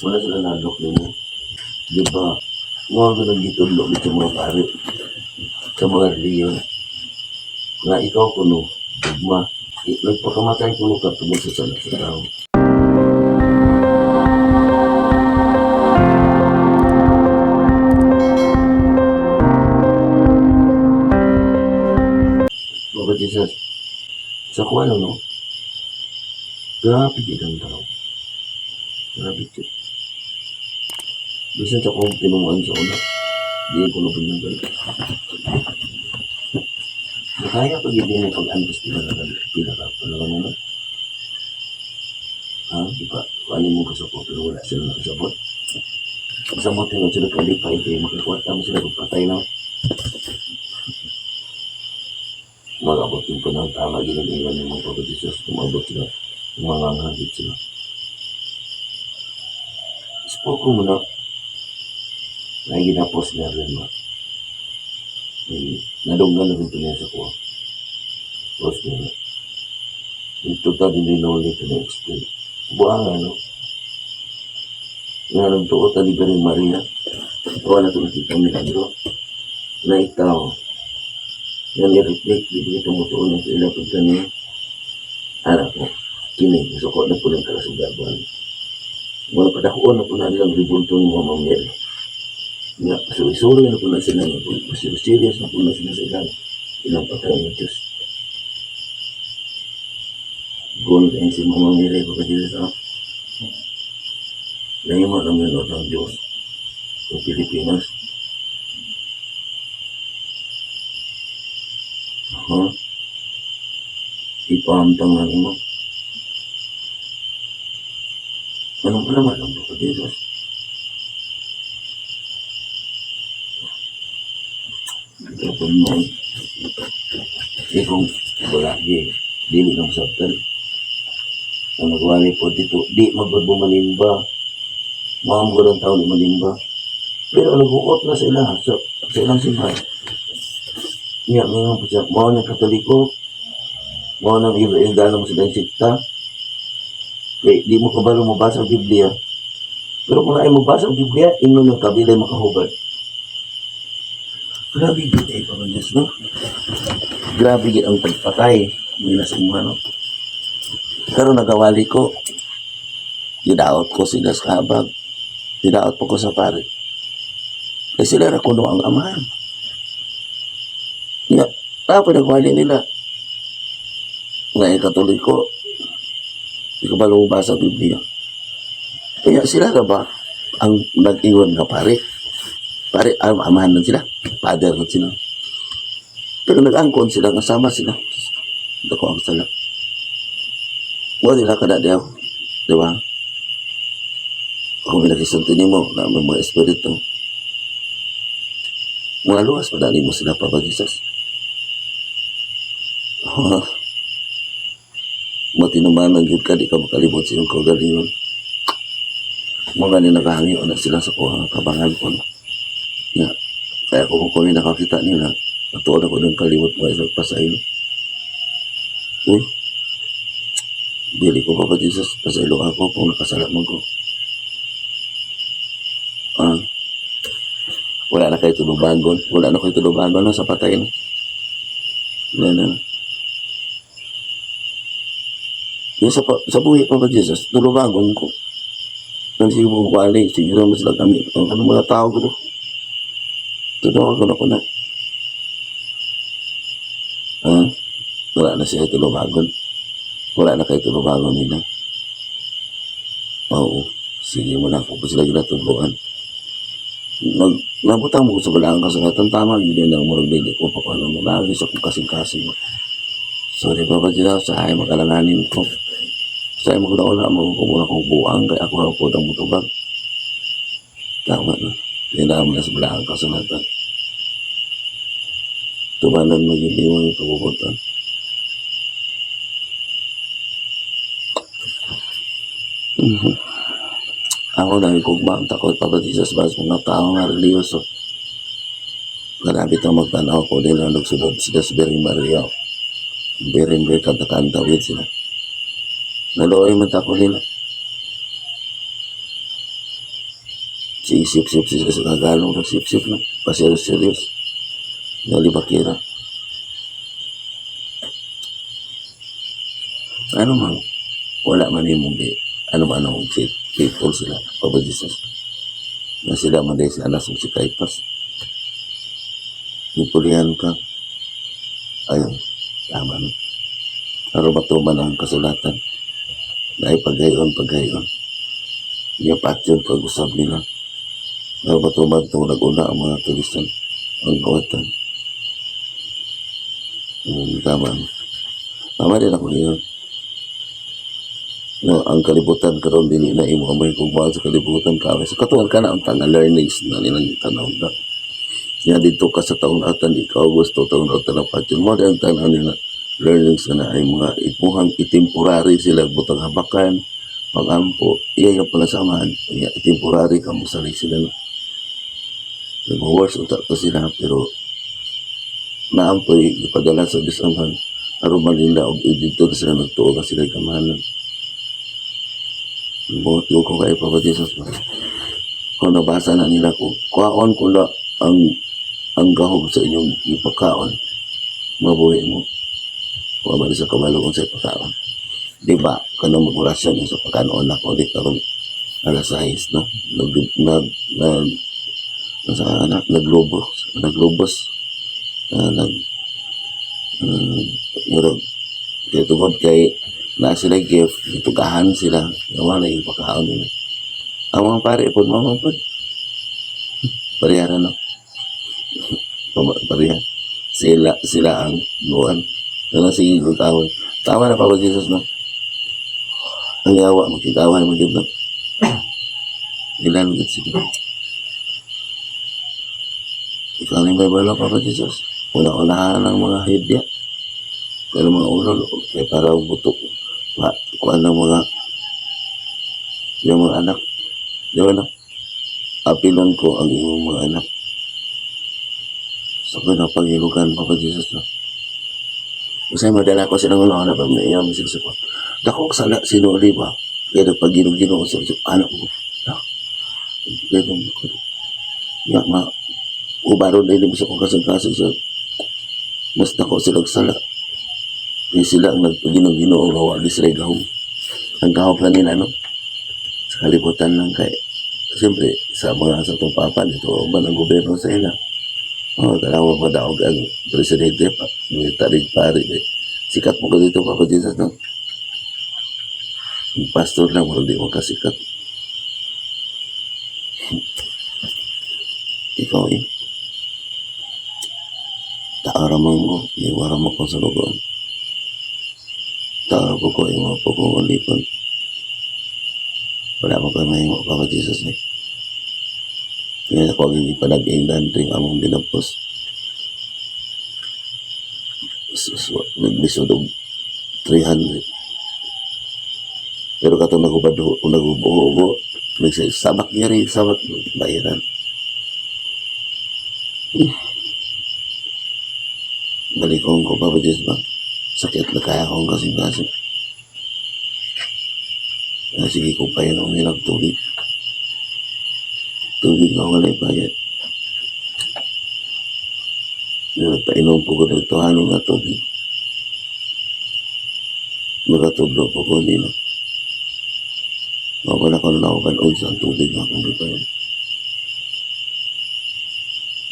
Wala sila nadok nimo. Di ba? Mga ganun gitudlo gid sa mga pari, sa mga reliyon. Nga ikaw kuno, dugma, nagpakamatay kuno ka tungod sa sala sa tao. Papa Jesus, sa kuha lang, no? Grabe gid ang tao. Grabe gid. Bisan sa akong tinuan sa una, di ko nabunyagan. Nakaya pag hindi mo pag-antos pila ka pila ka pala ka naman. Ha? Di ba? Kung ano mo kasuko pero wala sila nakasabot. Sa mo tingnan sila kalipay kay makakuwata mo sila pagpatay na. Mag-abot yung panahon tama ginag-ingan ng mga Papa Jesus. Umabot sila. Umanganghagit sila. Spoke ko muna. Na ginapos niya rin ba? Nadunggan na rin niya sa kuha. Post niya. Ito ta din rin ulit na explain. Buang ano. Nga nagtuot na di ba rin Maria. Wala ito nakita milagro. Na ikaw. Yan i-reflect, di ba tumutuon ng ila pagka niya. Anak ko, kini, suko na po ng kalasugaban. Mga padakuon na po na nilang ribulto ng mga mamyari. Nga, suri-suri na po na sila, serious na po na sila sa ilang patay ng Diyos. Gol kayo si Mama Mary, pagka Jesus, ah. Nahima naman yun ang Diyos sa Pilipinas. Ha? Ipahamtang na nimo. Anong palaman ang Papa Jesus? Ikaw noon. Eh kung wala, di, dili nang sabtan. Ang nagwali po dito, di magbumalimba. Mga mga tao di malimba. Pero naguot na sila sa ilang simbahan. Niya, may po siya, mao ng Katoliko, mao ng iba mo sila yung sikta. Kaya di mo kabalo mabasa ang Biblia. Pero kung naay mabasa ang Biblia, ingon ng kabilay makahubad. Grabe gid ay pa Diyos, no? Grabe gid ang pagpatay nila sa mga, no? Pero nagawali ko, gidaot ko sila sa kabag, gidaot po ko sa pare. Kasi sila ra kuno ang amahan. Nga, tapos nagwali nila. Nga ay Katoliko, di ko ba lumabasa ang Biblia? Kaya sila na ba ang nag-iwan nga pare? Pare, amahan lang sila. Father lang sila. Pero nag-angkon sila, kasama sila. Dako ang sala. Wala nila kada diyaw. Di ba? Kung pinakisulti nimo na may mga espiritu, mga luwas, madali mo sila pa Jesus. Matinumanan yun ka, di ka makalimot sa iyong kagalingon. Mga ni nakahangyo na sila sa kuha kabangan ko. No? Ya. Kaya kung ako nakakita nila, natuon ako ng kalimot mo isang pasaylo. Uy, dili ko pa ba Jesus, pasaylo ako kung nakasala man ko. Ah, wala na kayo tulubagon. Wala na kayo tulubagon no, sa patay. No? Wala na. Yung sa buhay pa ba Jesus, tulubagon ko. Nang sige mo kuwali, siguro mo sila kami. Ang ano mga tao ko. Tulubagon ako na. Ah, wala na siya tulubagon. Wala na kayo tulubagon nila. Oo, sige mo na. Kung sila ginatuluan. Nabutang mo ko sa balaan kasulatan. Tama, yun ang murag dili ko pa kung ano mo. Lagi sa kong kasing-kasing. Sorry, Papa Jesus, sa ay makalanganin ko. Sa ay maguna mo kung muna kong buang, kaya ako ako ang mutubag. Tama na. Hindi na na sa balaan kasulatan. Tumanan mo yun, di mo yung kabubutan. Ako na kugma ang takot Papa Jesus ba sa mga tao nga reliyoso. Grabe itong magtanaw ko nila nagsunod sila sa Birhen Maria. Birhen Maria kanta-kanta with sila. Naluoy man tako nila. Sige, sip sip sila sa kagalong, sip sip na. Paserios serious. Nalibakira. Ano man, wala man imong gi ano man ang si faithful sila, Papa Jesus. Na sila man dahil si Anas ug si Caiphas. Gipulihan ka. Ayun, tama no. Aron matuman ang kasulatan. Na paghayon, paghayon. Niya patyon pag-usab nila. Aron matuman itong nag-una ang mga tulisan ang kawatan. Tama no. Tama din ako niyo. No, ang kalibutan karon dili na imo amay kung sa kalibutan ka. Sa katuan ka na ang tanga learnings na nilang tanaw na. Nga dito ka sa taon atan ikaw gusto taon atan ang patyon mo ang tanaw nila learnings na ay mga ipuhang itemporary sila butang habakan pagampo iya yung pala samahan iya temporary ka mo sila no. Nag-worse unta to sila pero naampoy ipadala sa Diyos Amahan aron man nila og dito na sila nagtuo ka sila kamahalan. Buot ko kay Papa Jesus ba? Kung nabasa na nila ko, kuhaon ko na ang gahom sa inyong ipakaon, mabuhi mo. Kung ba sa kabalo kung sa ipakaon. Di ba, kanang mag-orasyon sa pagkanoon ako, di karon alas 6, no? Nag, nag, nag, nasa anak, naglubos, naglubos, nag, murag, kaya tungod kay na sila gift, itugahan sila, wala na ipakaon nila. Ang mga pare po, mga po, pareha no? Pareha. Sila ang luwan. Kaya sige, kaway. Tama na Papa Jesus, no? Ang yawa, makikaway mo no? Ilan gud sila. Ikaw ni may bala, Papa Jesus. Una-unahan ang mga hidya. Pero mga ulo, kaya para butok. Pa, kuan ng mga yung mga anak. Di ba no? Apilon ko ang imong mga anak. Sa ko na paghilugan, Papa Jesus, no? Kasi madala ko silang ulo, anak, pag naiyaw, sila sa dako sala, sino ba? Kaya nagpag-ginog-ginog ko sa anak ko. Ah, kaya ko, nga, ma, ubaron din mo sa kong kasang-kasang sa mas dako silang sala. Kaya sila ang nagpag-ginog-ginog ang gawa di sila gahom. Ang gahom lang nila, no? Sa kalibutan lang kay siyempre, sa mga sa itong papa, dito ba ng gobyerno sa ila? Oh, tanawa pa daog ang presidente pa, may tarig pari. Eh. Sikat mo ko dito, Papa Jesus, no? Ang pastor lang, wala di mo kasikat. Ikaw eh. Taara man ko, iwara mo ko sa lugon. Taara ko ko, iwa po ko walipon. Wala mo kay mahimo, Papa Jesus eh. Kaya ako ang ipanag-ingdan rin among ginapos. Naglisod og 300. Pero katong nagubad nagubo nagsabak niya rin, sabak bayaran. Balikon ko, Papa Jesus ba? Sakit na kaya akong kasing-kasing. Ah, sige ko pa yun ang nilang tubig. Tubig na walay bayad. Nagpainom po ko ng tuhanon nga tubig. Makatudlo po ko nila. Mawala ko na ako sa tubig nga akong gipayan.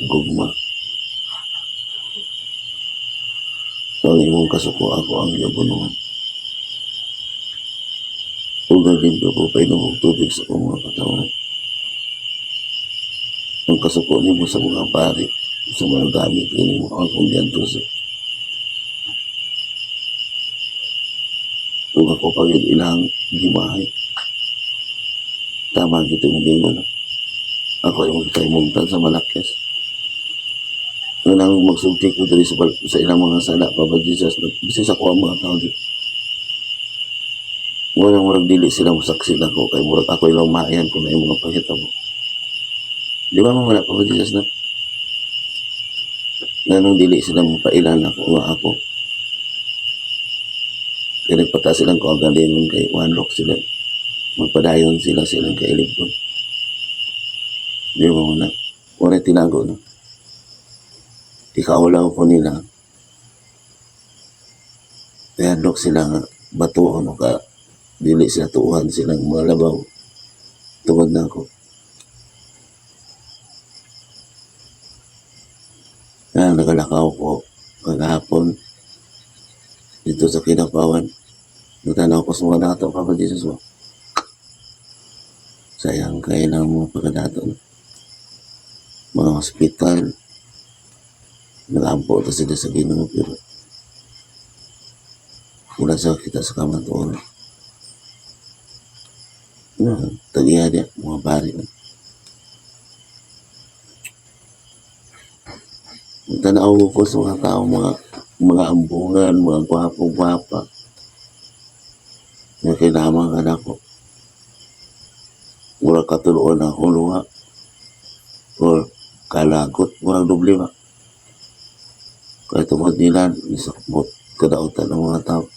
Gugma. Ang imong kasuko ako ang giabunuhan. Ug nalimpyo ko painom og tubig sa akong mga katawan. Ang kasuko nimo sa mga pari, sa mga gamit nimo ang akong giantos. Ug ako pagid ilang gimahay. Tama gito imong gingon. Ako imong gitaymuntan sa Malakyas. Nang magsulti ko diri sa ilang mga sala, Papa Jesus, bisan sa kuha mga tao di. Murag murag dili sila mosaksi nako kay murag ako ilang maayan kung na mga panghitabo. Di ba mo wala, Papa Jesus, na? Nganong dili sila mapailan ako nga ako. Kaya nagpata silang kagalingon kay one rock sila. Magpadayon sila silang kailibgon. Di ba mo na? Wala tinago, no? Ikaulaw ko nila. Nahadlok sila nga batuon o ka dili sila tuuhan silang mga labaw tungod na ako. Na nagalakaw ko kagahapon dito sa Kidapawan. Nagtanaw ko sa mga dato, Papa Jesus mo. Sayang kaya ng mga pagkadato. No? Mga hospital, nag-ampo ta sila sa Ginoo pero wala sa kita sa kamatuoran. No, tagiya niya, mga bari. No? Tanaw ko sa mga tao, mga ambungan, mga gwapo-gwapa. Nga kailangan ka na ako. Murag katuloon ako luha. Or kalagot, murag doble ba. Kaya tungod nila, isakbot kadautan ng mga tao.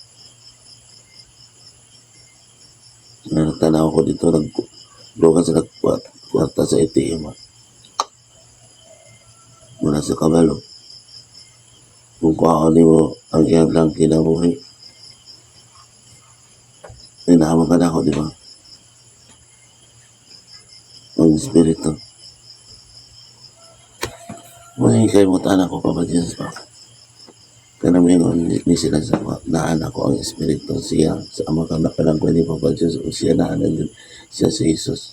Nagtanaw ko dito, naglugan sa nagkwarta sa ATM. Mula sa kabalo. Kung kuha nimo ang iyang lang kinabuhi. Hinahamon ka na ako, di ba? Ang espiritu. Muna kay mo ako pa ba Jesus pa? Kanang ni sila sa naan ako ang espiritu siya sa ama ka nakalangkoy ni Papa Diyos o siya naan na siya si Jesus.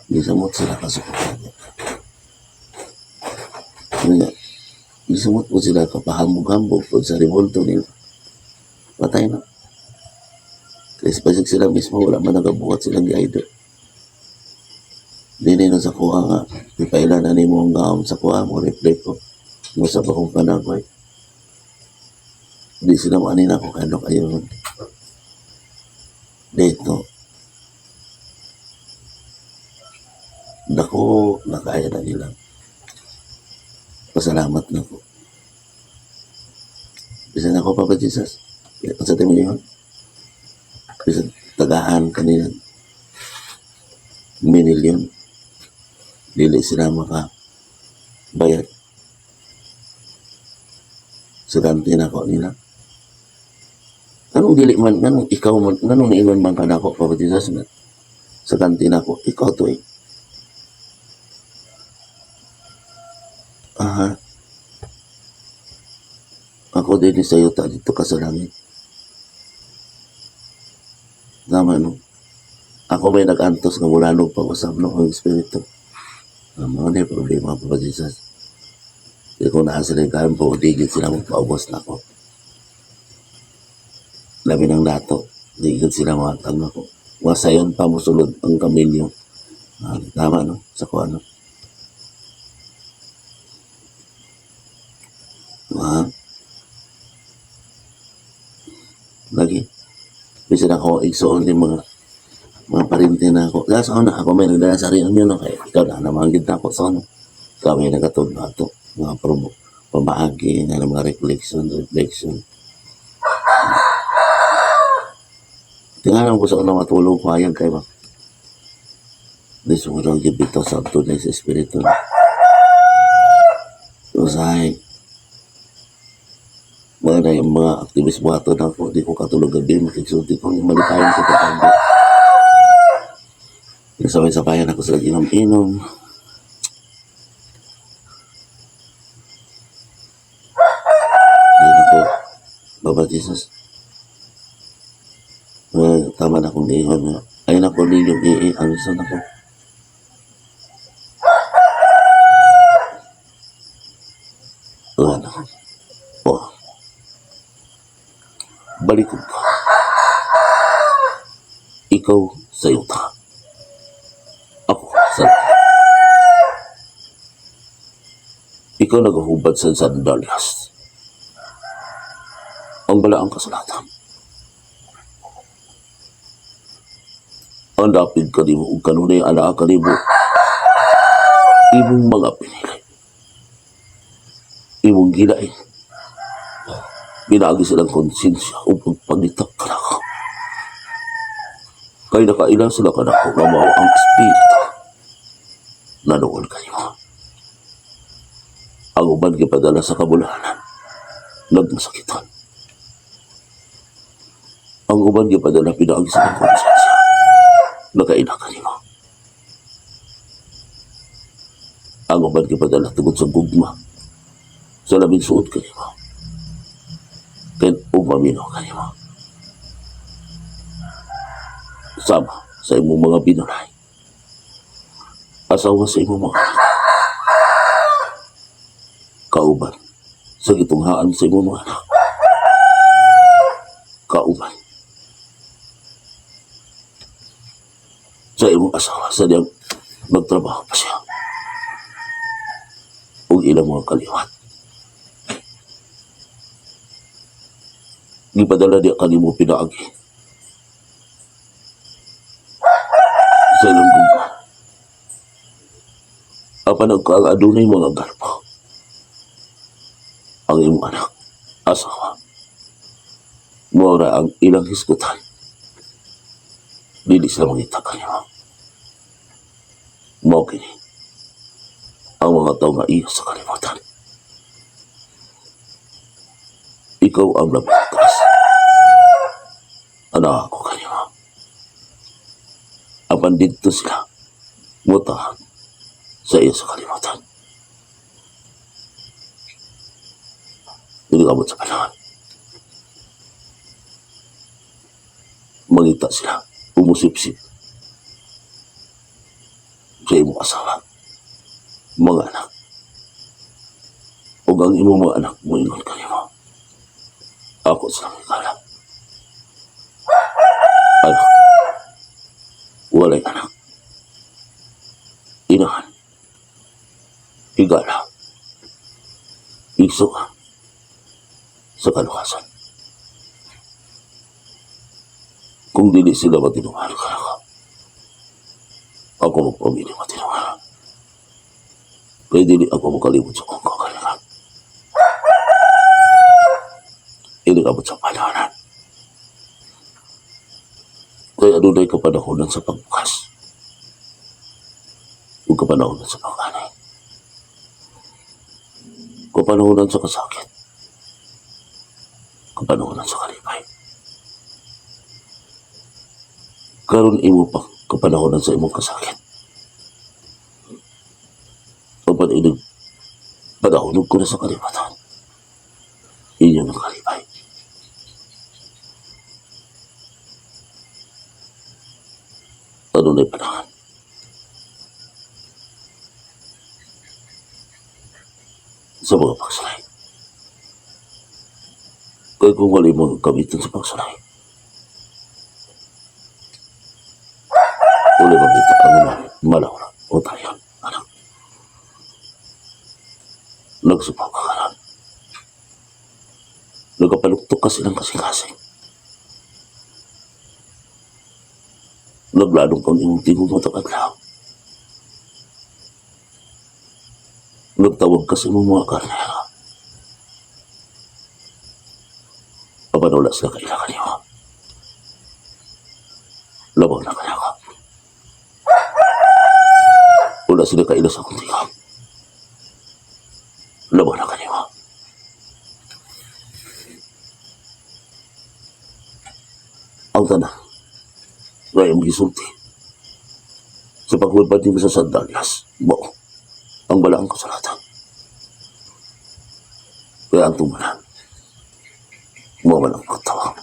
Gisamot sila kasukutan. Nga, gisamot po sila kapahambog-hambog po sa revolto nila. Patay na. Kasi pasig sila mismo wala man nagabuhat silang giidol. Dili na sa kuha nga, ipaila na nimo ang gaom sa kuha mo, reflect ko. Mo sa bakong panagway. Di sila maanin ako, kaya kayo. Dito. Dako, nakaya na nila. Pasalamat na ko. Bisan ako, Papa Jesus. Sa timo yun. Bisan tagaan kanila. Minilyon. Dili sila maka bayad. Sa ganti na ako nila. Anong dili man, anong ikaw man, anong niingon man ka na ako, Papa Jesus, na sa ganti na ako, ikaw to eh. Aha. Ako din sa yuta dito ka sa langit. Tama, no? Ako may nag-antos nga wala nung pag-usap no, ang espiritu. Ang mga na problema, Papa Jesus. Di ko naa sila yung kampo, digit sila magpaubos na ako. Labi ng dato, digit sila matag na ako. Masayon pa mosulod ang kamilyo. Ah, tama, no? Sa kuha, no? Ah. Lagi. Bisan ako, igsoon ni mga parinti na ako. Kaya sa una, ako may nagdala sa reunion, no? Kaya ikaw na naman gid ako sa ano. Ikaw may nagatod na ito. Mga promo, pamaagi, nga mga reflection, reflection. Tingnan ko sa una matulog, payag kayo ba? Di sumurang gibito sa tunay sa espiritu. Usahay, mga na yung mga aktivist buhaton ako, di ko katulog gabi, makiksulti ko, yung malipayan ko kapag. Nagsabay-sabayan ako sa inom-inom. Hindi na po, Baba Jesus. Tama na akong niingon nga. Ayun ako ninyo, ang isa na ko. Wala na. Oh. Balikod ka. Ikaw sa yuta. Ako sa Ikaw nagahubad sa sandalyas. Ang balaang kasulatan. Ang dapid kanimo ug kanunay anaa kanimo imong mga pinili. Imong gilain. Pinaagi silang konsensya o pagpangita kanako. Kay nakaila sila kanako nga mao ang espiritu. Uban gipadala sa kabulahanan. Nagmasakitan. Ang uban gipadala pinaagi sa konsensya. Nakaila kanimo. Ang uban gipadala tungod sa gugma. Sa labing suod kanimo. Kay ug maminaw kanimo. Sama sa imong mga binulay. Asawa sa imong mga anak. Kauban sa gitunghaan sa imong mga anak. Kauban sa imong asawa sa diyang nagtrabaho pa siya. Ug ilang mga kaliwat. Gipadala diya kanimo pinaagi sa ilang gugma. Apan ang adunay mga garbo. Ang imong anak, asawa, mora ang ilang hisgutan. Dili sila mangita kanimo. Mao kini ang mga tao nga iyo sa kalibutan. Ikaw ang labing taas. Anak ako kanimo. Apan didto sila mutahan sa iyo sa kalibutan. Dili abot sa panahon. Mangita sila, umusipsip sa imong asawa, mga anak. Ug ang imong mga anak moingon kanimo. Ako silang higala. Anak, walay anak. Inahan, higala, igsuka sa kaluwasan. Kung dili sila matinuman ka ako magpamili matinuman. Kaya dili ako makalimot sa kong kakalingan. Ilikabot sa panahonan. Kaya adunay kapanahonan sa pagbukas. Ug kapanahonan sa pag-anay. Kapanahonan sa kasakit. Kapanahonan sa kalipay. Karon imo pa kapanahonan sa imong kasakit. Apan inig padahunog ko na sa kalibutan. Inyo ng kalipay. Ano na'y panahon? Sa mga pagsulay. Kaya kung wala mga gamitin sa pagsulay, wala makita ang malawra o tayo, anak. Nagsupaw ka karon. Nagapaluktok ka silang kasing-kasing. Nagladong kang imong tingog matag adlaw. Nagtawag ka sa imong mga karnero. Apan wala sila kailangan nimo. Labaw na kanako. Wala sila kaila sa akong tingog. Labaw na kanimo. Ang tanan nga imong gisulti sa paghulbad nimo sa sandalyas, mao ang balaang kasulatan. Kaya ang tumanan, mao man ang pagtawag.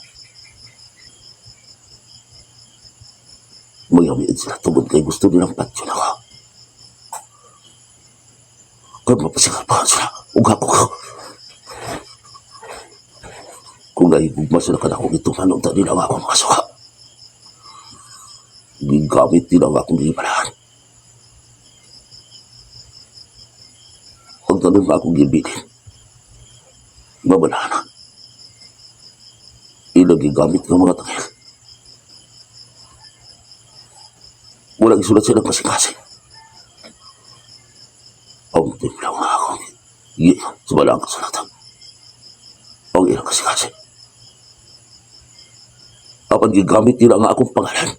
Magyamiid sila tungod kay gusto nilang patyon ako. Kaya mapasigal pa sila, ug ako ka. Kung nahigugma sila kanakong ituman, unta nila ang akong mga suka. Gigamit nila ang akong gibalahan. Ang tanong nga akong gibilin, mabalahan. Ilang gigamit ng mga tangil. Walang isulat silang kasing-kasing. Ang timpla nga akong sa balaang kasulatan. Ang ilang kasing-kasing. Apan gigamit nila ang akong pangalan.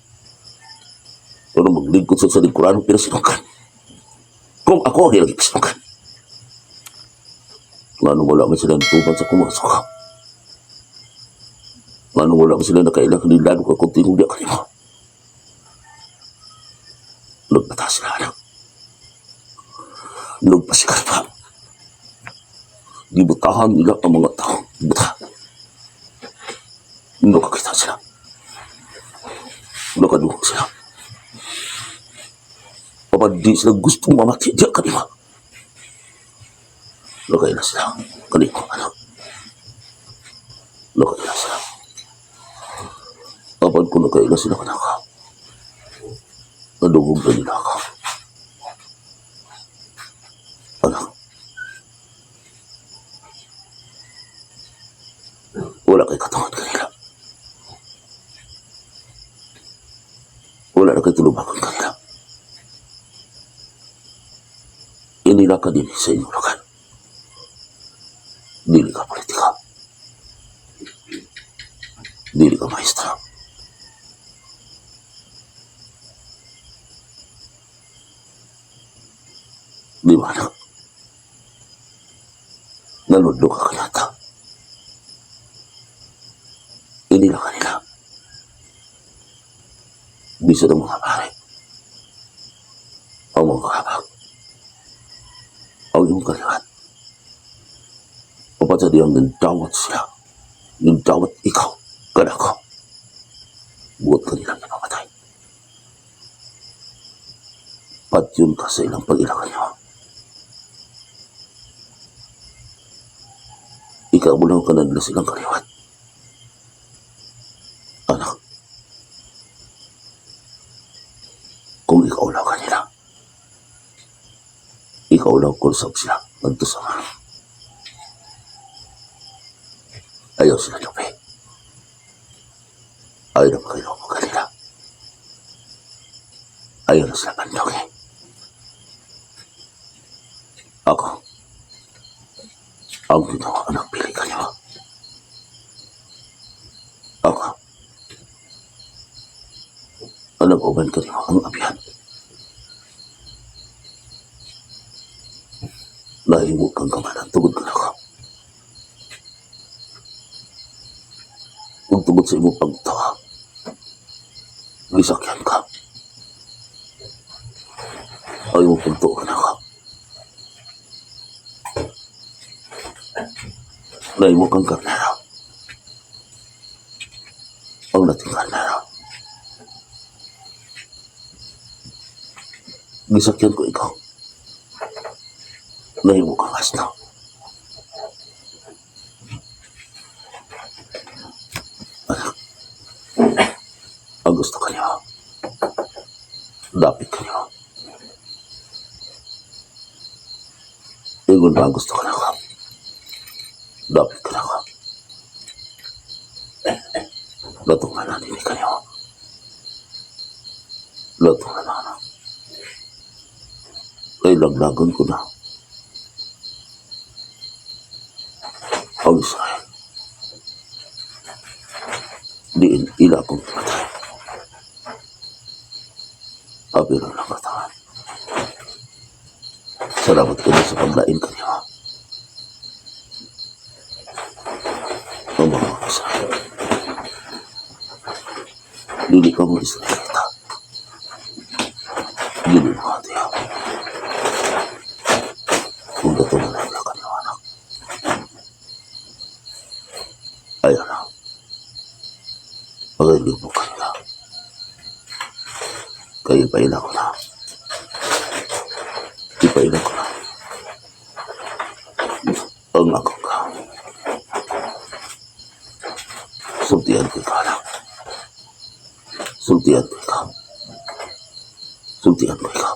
Pero maglingkod sa lingkuran ng pinasinungkan. Kung ako ang ilang ipinasingkan. Ngano wala man sila nagtuban sa kumasok? Ngano wala man sila nakaila kanilado ka kung tingog diya kanimo? Nagpata sila, anak. Nagpasikat pa. Gibutahan nila ang mga tao. Buta. Nakakita sila. Nakaduhog sila. Kapag di sila gustong mamati diya kanimo. Nakaila sila. Kanimo, anak. Nakaila sila. Kapag kung nakaila sila kanaka, nadugog na nila ako. Anak, wala kay katungod kanila. Wala na kay tulubagon kanila. Inila ka din sa inyong lugar. Dili ka politika. Dili ka maestra. Di ba, anak? Nanudlo ka kanata. Inila ka nila. Bisa ng mga pare. Ang mga kabag. Ang iyong kaliwat. Papat sa diyang nagdawat sila. Nagdawat ikaw. Kanako. Buot ka nilang napamatay. Patyon ka sa ilang pag-ilakan niyo. Ikaw mo lang ka na nila silang kaliwat. Anak, kung ikaw lang kanila, ikaw lang kursab sila ngadto sa mga. Ayaw sila lupi. Ayaw na makilaw mo kanila. Ayaw na sila bandong eh. Ako, ang ginawa anak pili ka niyo. Ako, anak uban ka niyo ang abyan. Nahimo kang kamanan tungod ka nako. Ug tungod sa imong pagtawa, gisakyan ka. Ang imong pagtuo ka nako. Nahimo kang karnero. Ang dating karnero. Gisakyan ko ikaw. Nahimo kang asno. Anak, ang gusto ka niyo. Dapit ka niyo. Ingon ba ang gusto ka na? Dapit ka na ka. Latungan na din ka niyo. Latungan na anak. Ay laglagan ko na. Ang Israel. Diin ila akong patay. Apiro lang katawan. Salamat ka na sa paglain ka niyo. Ang mga Israel. Dili ka mo Israelita. Dili mo katiya. Kung gatungan na ka niyo, anak. Ayaw na. Pagaliw mo kanila. Kaya ipaila ko na. Ipaila ko na. Ang akong ka. Sultian ko ikaw, anak. Sultian ko ikaw. Sultian ko ikaw.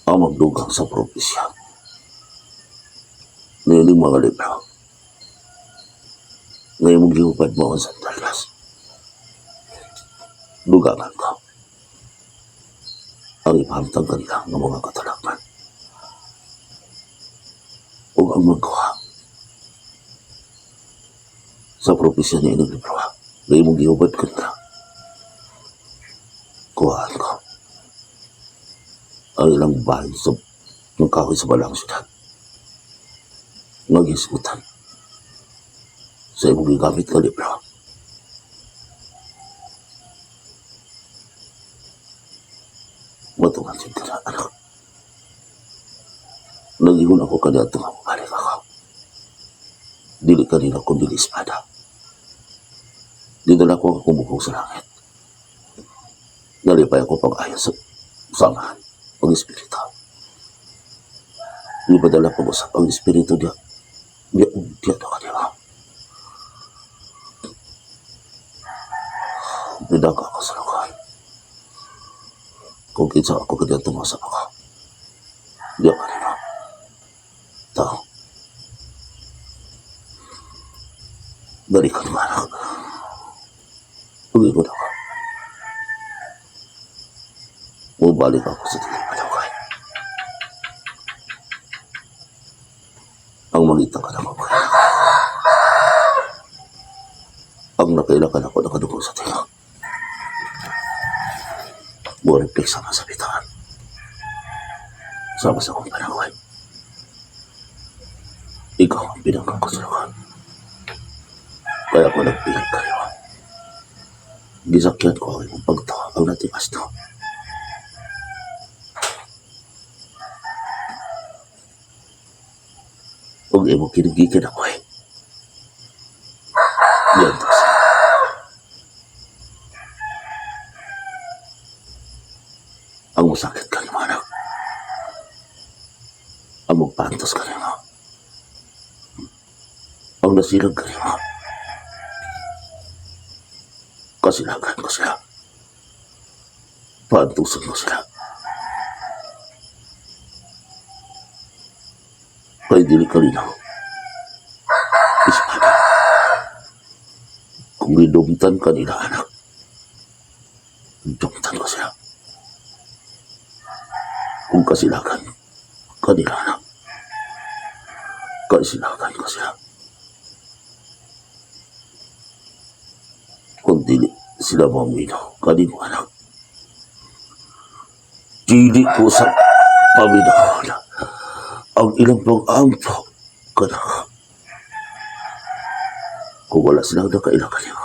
Ang magdugang sa propesya. Ngayon mga libro. Ngayon mong gihupad mo ang sandalyas. Dugangan ko. Ang ipahamtang kanila ng mga katalakman. O ang magkuha. Sa propesya niya ining libro. Ngayon mong gihupad kanila. Kuhaan ko. Ang ilang bahay sa ng kahoy sa balang syudad. Nga gisgutan sa imong gigamit nga libro. Matuman jud ka na, anak. Nag-ingon ako kaniadto nga mobalik ako. Dili kanina kun dili espada. Gidala ko ang akong bukog sa langit. Nalipay ako pag-ayo sa samahan ang espiritu. Gipadala pag-usap ang espiritu diya. Diya, diya to kanila. Bidaka ako sa lugar. Kung kinsa ako kaniadto mausap ako. Diya kanila. Tao. Balikan mo, anak. Pag-ikot ako. Mubalik ako sa dili palaway. Ang mangita ka na ko. Ang nakailakan ako nakadungog sa tingog. Mo-reflect sama sa bitawan. Sama sa akong panaway. Ikaw ang pinangkang ko sa lugar. Kaya ako nagpili kayo. Gisakyan ko ang imong pagtawa ang natimas to. Huwag imong kinigikin ako eh. Yan to siya. Ang masakit ka naman, anak. Ang magpantos ka naman. Ang nasilag ka naman. Kasilagan ko sila. Paantusan ko sila. Kay dili ka rin ako. Espada. Kung idumtan ka nila, anak, dumtan ko sila. Kung kasilagan kanila, anak, kasilagan ko sila. Kung dili sila maminaw kanimo, anak, dili ko sa paminawon ang ilang pag-ampo kanako. Kung wala silang nakaila kanila,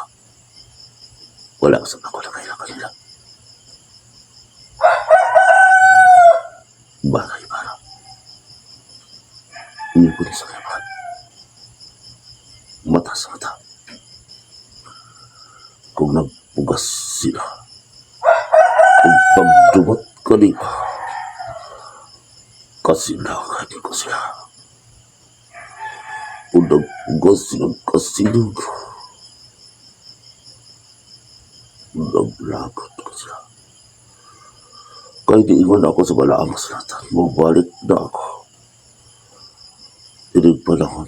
wala sa ako nakaila kanila. Bagay para. Ngipon sa laban. Mata sa mata. Kung nagpugas sila, kung pagdumot kanila, kasilakan ko sila. Kung nagpugas silang kasilog, naglagot ko sila. Kaya diingon ako sa balaang kasulatan, mabalik na ako. Tinig panahon,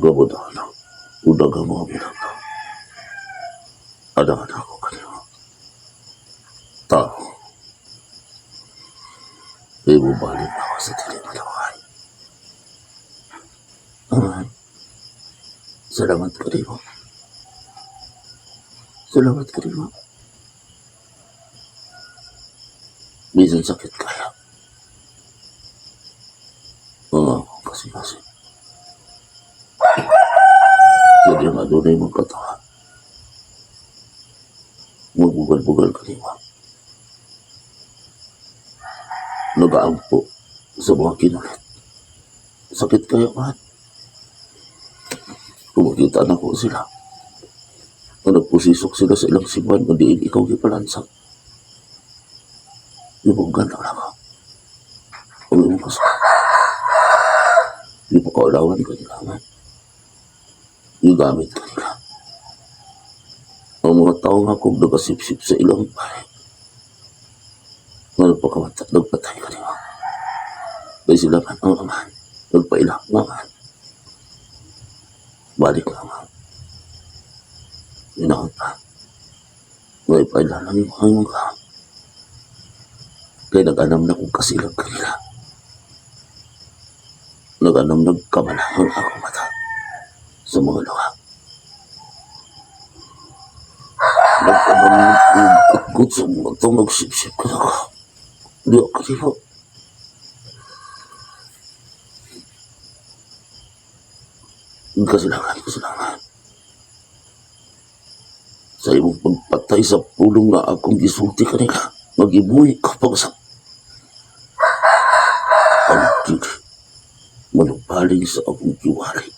gamot na, unang ang mga milagro. Anak-anak ko kanila. Tao. Di mo balik ako sa dili malaway. Aman, salamat ka rin mo. Salamat ka rin mo. Minsan sakit kaya. Mga akong kasi-kasi. Jadi ang adunay mong katawan. Magbugal-bugal ka nimo. Nagaampo sa mga kinulit. Sakit kaya man. Kumikita na ko sila. Na nagpusisok sila sa ilang simbahan nga diin ikaw gipalansang. Ibuggan na lang ako. Ang imong kasama. Ipakaulawan ka nila man. Igamit ka nila. Ang mga tao nga kung nagasipsip sa ilang pare. Nga nagpakamatay, nagpatay ka nila. Kaya sila man ang amahan. Nagpaila ang amahan. Balik na amahan. Inaon pa. Nga ipaila lang yung mga imong kahan. Kaya nag-anam na kong kasilag kanila. Nag-anam nagkamalahang akong mata sa mga luha. Nag-anam nagkutgut sa mga itong nagsipsip ka na ka. Di ako kanila. Kasalanan ko sila sa imong pagpatay sa pulong nga akong gisulti kanila. Magibuhi ka pag sa ang dili manupaling sa akong giwali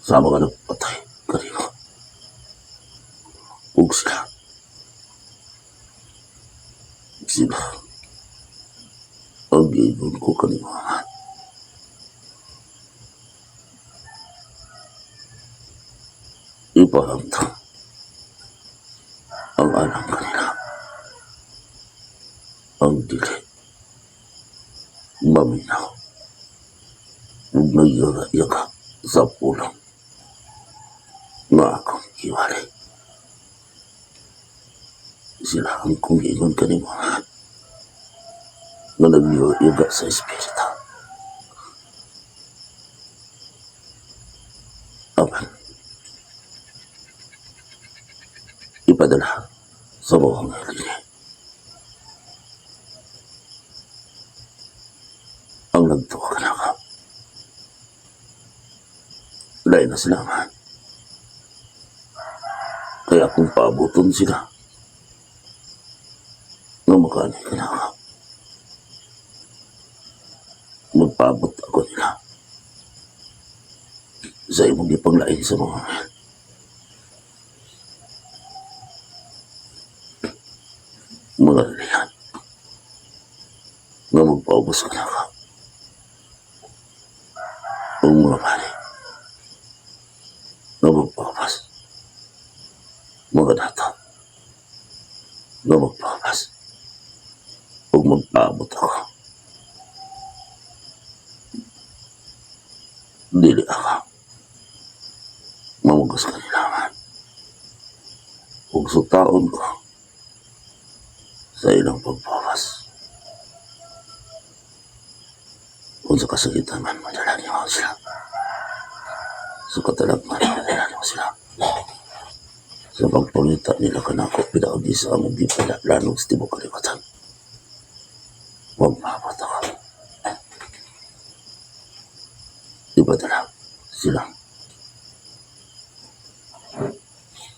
sa mga nagpatay kanila ug sila sila ang giingon ko kanimo. Ipahamtang ang alam kanila ang dili maminaw ug nagyaga sa pulong nga akong giwali. Sila ang kong giingon kanimo nga nagyaga sa espiritu. Apan ipadala sa buong dili ang nagtuo kanako. Lain na sila man. Kaya kung paabuton sila nga makaani kanako, magpaabot ako nila sa imong gipanglain sa mga mga relihan nga magpaubos kanako ang mga pare nga magpaubos, mga dato nga magpaubos, ug magpaabot ako. Dili ako mamugos kanila man ug sutaon ko sa ilang pagpawas. Kung sa kasakitan man, madala niyo sila. Sa katalag man, madala niyo sila. Sa pagpangita nila kanako, pinaagi sa among gipalanog sa tibok kaliwatan. Magpaabot ako. Ipadala sila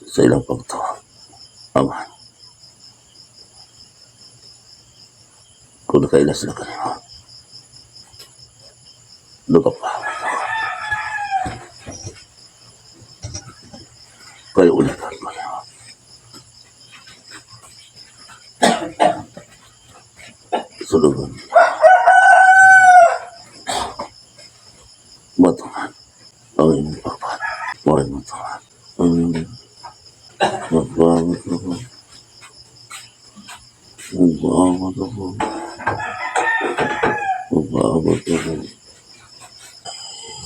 sa ilang pagtawag. Aman. Kung nakaila sila kanimo, nagpaabot ako. Kaya ulitan ko niyo. Sulugan. Matungan ang imong pagpat. Maray matungan. Ang imong magpaabot ako. Magpaabot ako. Magpaabot ako.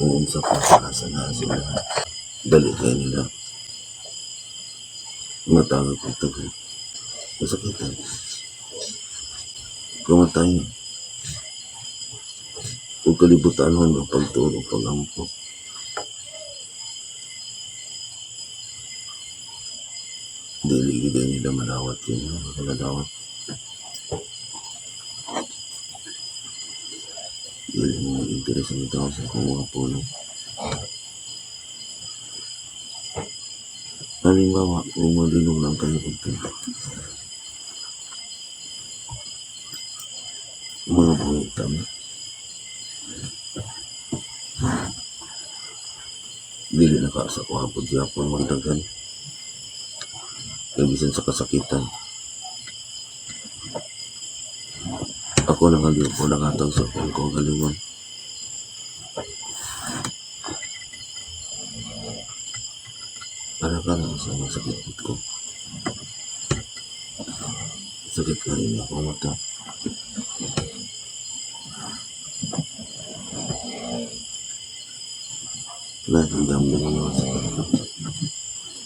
Kung unsa pa sa sila. Dali kayo nila. Matangag kong tagal. Masakitan. Kamatayon. Ug kalibutan man ang pagtuon o pagampo. Dili gid nila malawat yun. Malawat. Dili mo mag-interes ang tao sa akong mga pulong. Halimbawa, kung malinong lang kayo pagtuon. Mga buhay tama. Dili na ka sa kuha po gyapon magdagan. Kay bisan sa kasakitan. Ako nang aliw ko nangatag sa akong kaugalingon. Para ka lang sa masakit ko. Sakit ka rin ako mata. Lahat ng dami ng mga sakit ko.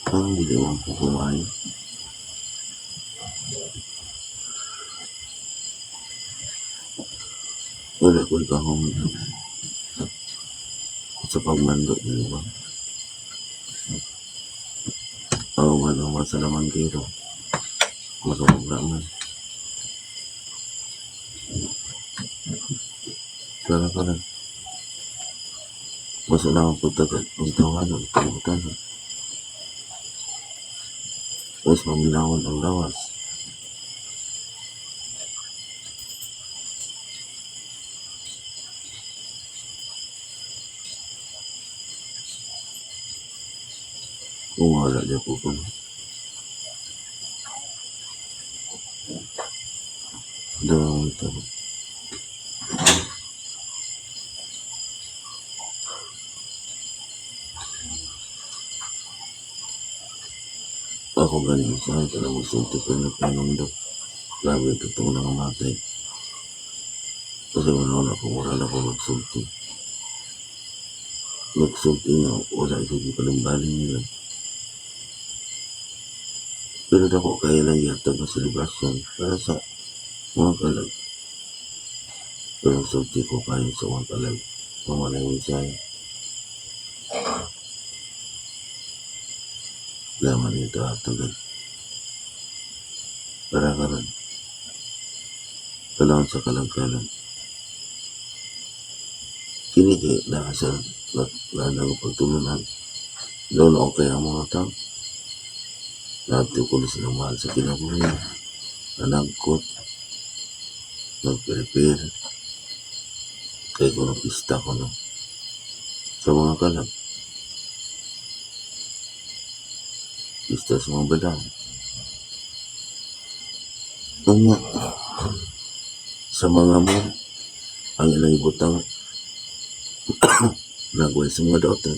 Parang hindi ako kumain. Wala ko ikahong sa pagmando niyo ba? Oo, ano sa laman kiro. Makapagla man. Para ka lang. Basta na ang pagtagal, ang tawanan, kalimutan. Mas maminawan ang lawas. Kung wala niya po po. Dalawang tao. Ako galing sa akin, alam mo, sulti ko na panungdok. Grabe, totoo na kamatay. Kasi wala na ako, wala na ako magsulti. Magsulti nga, wala ito di palimbaling nila. Pero dako kaya lang yata ng selebrasyon para sa mga kalag. Pero ang sulti ko kayo sa mga kalag. Mamalay mo siya. Laman ito hatagan. Para karon. Kailangan sa kalag-kalag. Kini kay naa sa na pagtulunan. Doon okay ang mga tao. Lahat ko na silang mahal sa kinabuhi. Nanagkot. Nagprepare. Kaya ko ng pista ko no. Sa mga kalag. Pista sa mga badang. Nga, sa mga mo, ang ilang ibutang nagway sa mga daughter.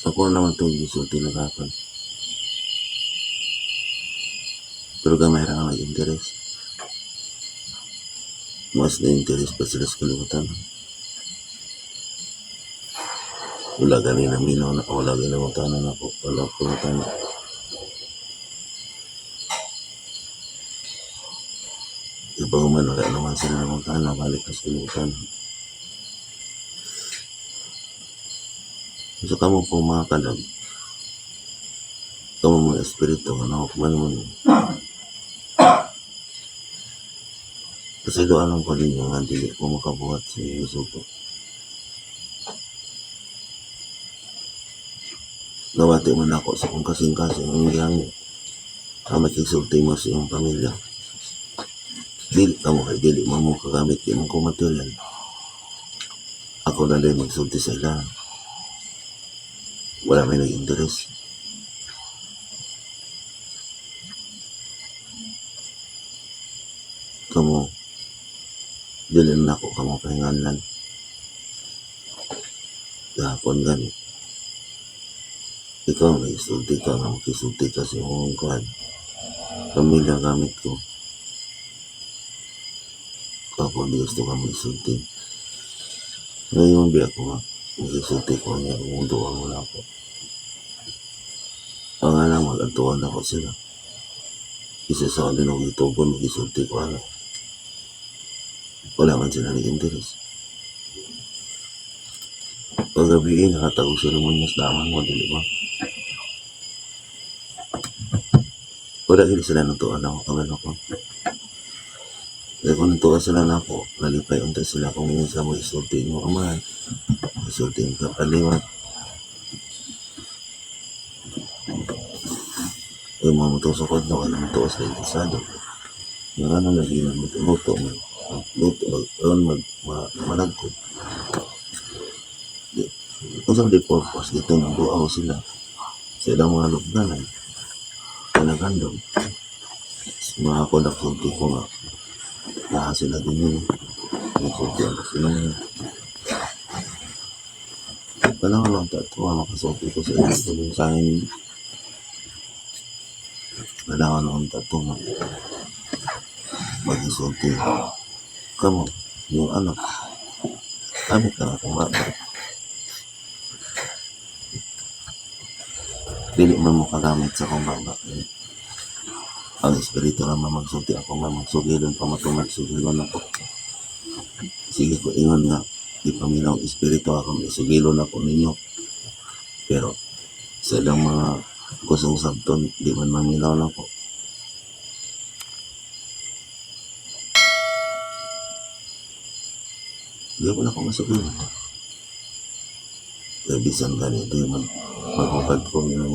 Ako naman itong gisulti na kapag. Pero gamay ra ang nag-interes. Mas na-interes pa sila sa kalimutan. Wala gani na minaw na wala gani na tanan ako. Wala ko na tanan. Iba man wala naman sila naman tanan. Balik ka sa kalimutan. So kamo po mga kalag. Kamo mga espiritu. Ano man man. Kasi doon alam ko ninyo nga dili ko makabuhat sa inyo suko. Nawati man ako sa kong kasing-kasing ang gihangyo. Ang makigsulti mo sa iyong pamilya. Dili ka mo kay dili mo mo kagamit kay mong material. Ako na lang magsulti sa ila. Wala may nag-interes. Kamo, dili na ako kamo pahinganlan. Gahapon gani. Ikaw, nag-isulti ka nga, makisulti ka sa iyong kuhan. Pamilya gamit ko. Kapag di gusto ka mag-isulti. Ngayon, biya ko nga, mag-isulti ko niya, kung duwa mo na ako. Ang alam, mag-antuan ako sila. Isa sa kanila ng itugon, mag-isulti ko ano. Wala man sila nag-interes. Paggabi, nakatago sila mo niya sa daman mo, dili ba? Wala gid sila nagtuon ako, kabalo ko. Kaya kung nagtuon sila na ako, nalipay unta sila kung minsan mo isulti mo amahan, isulti mo kapaliwat. Uy, mga mutusok ko, wala mo tuos na interesado. Yung ano lagi na luto, luto, mag, mag, mag, malagkot. Di, kung sa di purpose, dito nagduaw sila. Sa ilang mga lugdanan, kanagandom. Mga ako nagsulti ko nga, lahat sila din yun. Nagsulti ako sila ngayon. Kailangan lang tatuwa, makasulti ko sa inyo. Sa akin, kailangan lang tatuwa. Mag-isulti. Kamo, yung anak, kami ka na kung bata. Dili man mo kagamit sa akong baba. Ang espiritu naman magsulti ako nga magsugilon pa matumag sugilon ako. Sige ko ingon nga di paminaw espiritu ako isugilon ako ninyo. Pero sa ilang mga gustong sabton di man maminaw nako. Di ko na ako masugilon. Kaya bisan gani, di man maghupad ko nga